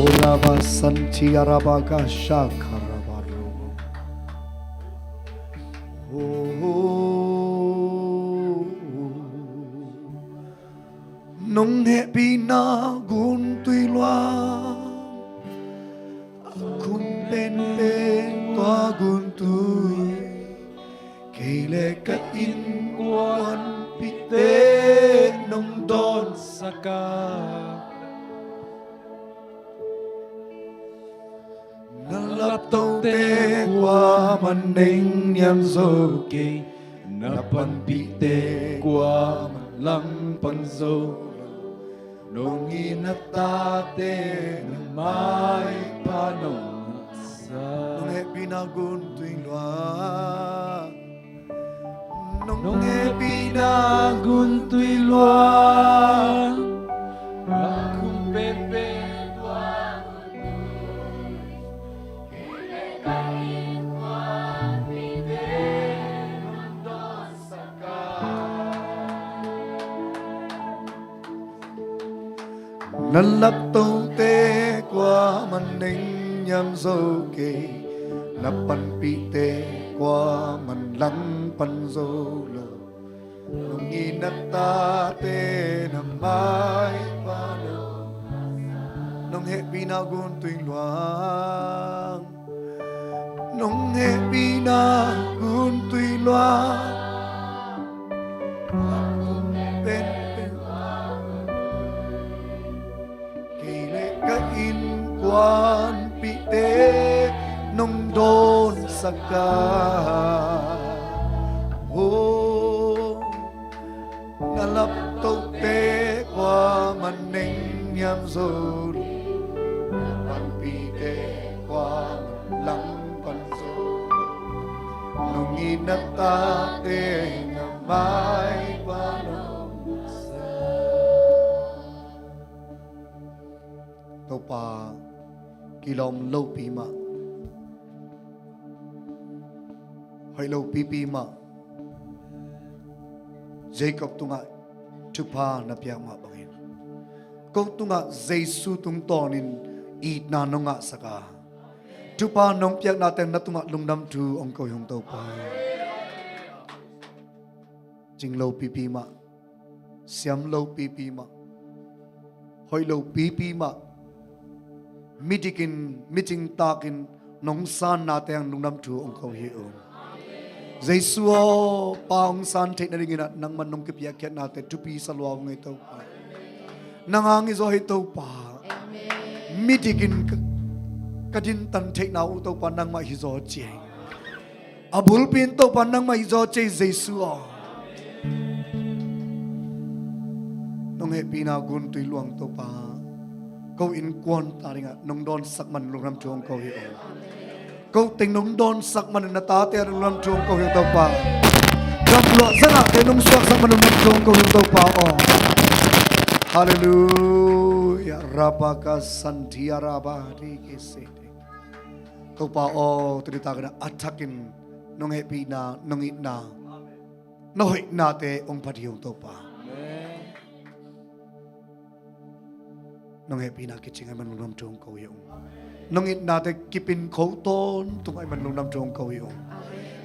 Orabasanti arabaka shakarabaru. Nong hehpihna gun tui luang, a khum penpen tua gun tui. Kei le ka innkuanpihte nong dawnsak a, na laptohte kuaman nengniam zo kei, na panpihte kuaman langpan zo lo. Nong it na tate na maipha nong sa. Nong hehpihna gun tui luang. Nong hehpihna gun tui luang. A khum penpen tua gun tui. Na laptohte kuaman nengniam zo kei, na panpihte kuaman langpan zo lo. Nong it na tate na maipha lo. Nong hehpihna gun tui luang. Nong hehpihna gun tui luang. Penpen kei le ka innkuanpihte nong dawnsak a. Oh, na laptohte kuaman nengniam zo lo, na panpihte kuaman langpan zo lo. Nong it na tate na maipha nong sa. Topa kilawm lopi mah. Hoih lo pipi mah, Jacob tungah thupha na piak mah bangin ko tungah Jesu tungtawnin itna nong ngahsak a, thupha nong piaknate na tungah lungdam thu hong ko hi ung Topa. Cing lo pipi mah, siam lo pipi mah, hoih lo pipi mah, midikin, micingtakin nong sanna teng lungdam thu hong ko hi ung. Jesu aw, pa hong san theih nadingin ah nangmah nong kipiakkhiatnate thupi sa lua ung ei Topa. Nang hang hi zaw hi Topa. Midikin ka, ka dintan theihna uh Topa nangmah hi zaw ci ei. A bulpi in Topa nangmah hi zaw ci ei Jesu aw. Nong hehpihna guntui luang Topa, ko innkuan ta dingah nong dawnsak man lungdam thu hong ko hi ung. Ko teng nong dawnsak man na tate a lungdam thu hong ko hi ung Topa. Gamluah zanahte nong suaksak man lungdam thu hong ko hi ung Topa aw. Halleluia. Rabaka santia rabadi kisiti. Topa aw, tuni takin a thakin nong hehpihna, nong itna, na hoihnate hong phat hi ung Topa. Nong hehpihna kicing ahih man lungdam thu hong ko hi ung. Nong itnate kipin kho tawntung ahih man lungdam thu hong ko hi ung.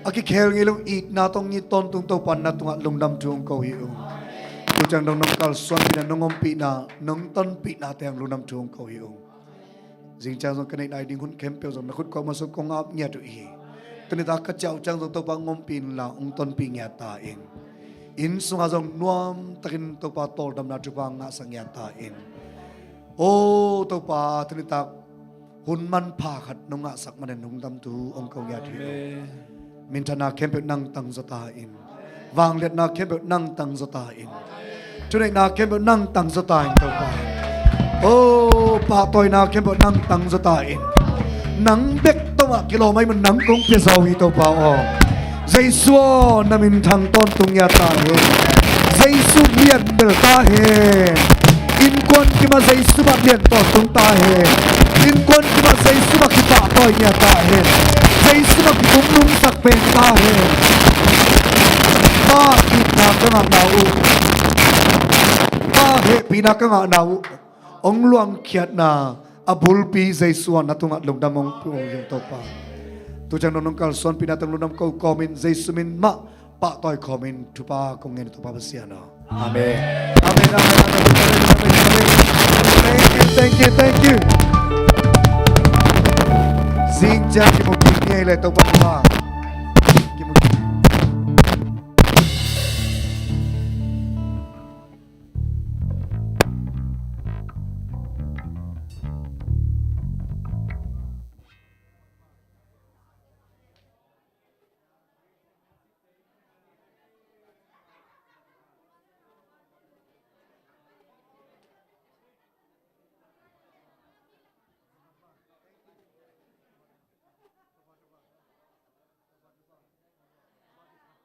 A kikhel ngei lo itna tawh hong it tawntung Topa na tungah lungdam thu hong ko hi ung. Tu ciang dong nong kalsuanpihna, nong ompihna, nong tonpihna teng lungdam thu hong ko hi ung. Zing ciang zong ka neih nai ding hun khempeuh zong na khut kong masuak kong ap ngiat uh hi. Tuni ta ka ciah uh ciang zong Topa hong ompih inla hong tonpih ngiat ta in. Inn sungah zong nuamtakin Topa tawldamna thupha ngahsak ngiat ta in. O Topa, tuni tak hun manpha khat nong ngahsak manin lungdam thu hong ko ngiat hi lo. Minthanna khempeuh nang tangzaw ta in. Vangliatna khempeuh nang tangzaw ta in. Thuneihna khempeuh nang tangzaw ta in Topa. O pahtawina khempeuh nang tangzaw ta in. Nang bek tawh mah kilawm ahih man nang kong pia zaw hi Topa aw. Jesu aw, na minthang tawntung ngiat ta hen. Jesu lian bel ta hen. Innkuan kimah Jesu mah lian tawntung ta hen. Innkuan kimah Jesu mah kipahtawi ngiat ta hen. Jesu mah kikum nungsak pen ta hen. Pa itna ka ngahna uh, Pa hehpihna ka ngahna uh hong luangkhiatna a bulpi Jesu ah na tungah lungdam hong pia ung Topa. Tu ciang nong kalsuanpihna teng lungdam ko kawmin Jesu min mah pahtawi kawmin thupha kong ngen Topa Pasian aw. Amen. Amen, amen, amen, amen, amen, amen. Thank you, thank you, thank you. Zing ciang kimu kik ni ei le Topa thupha.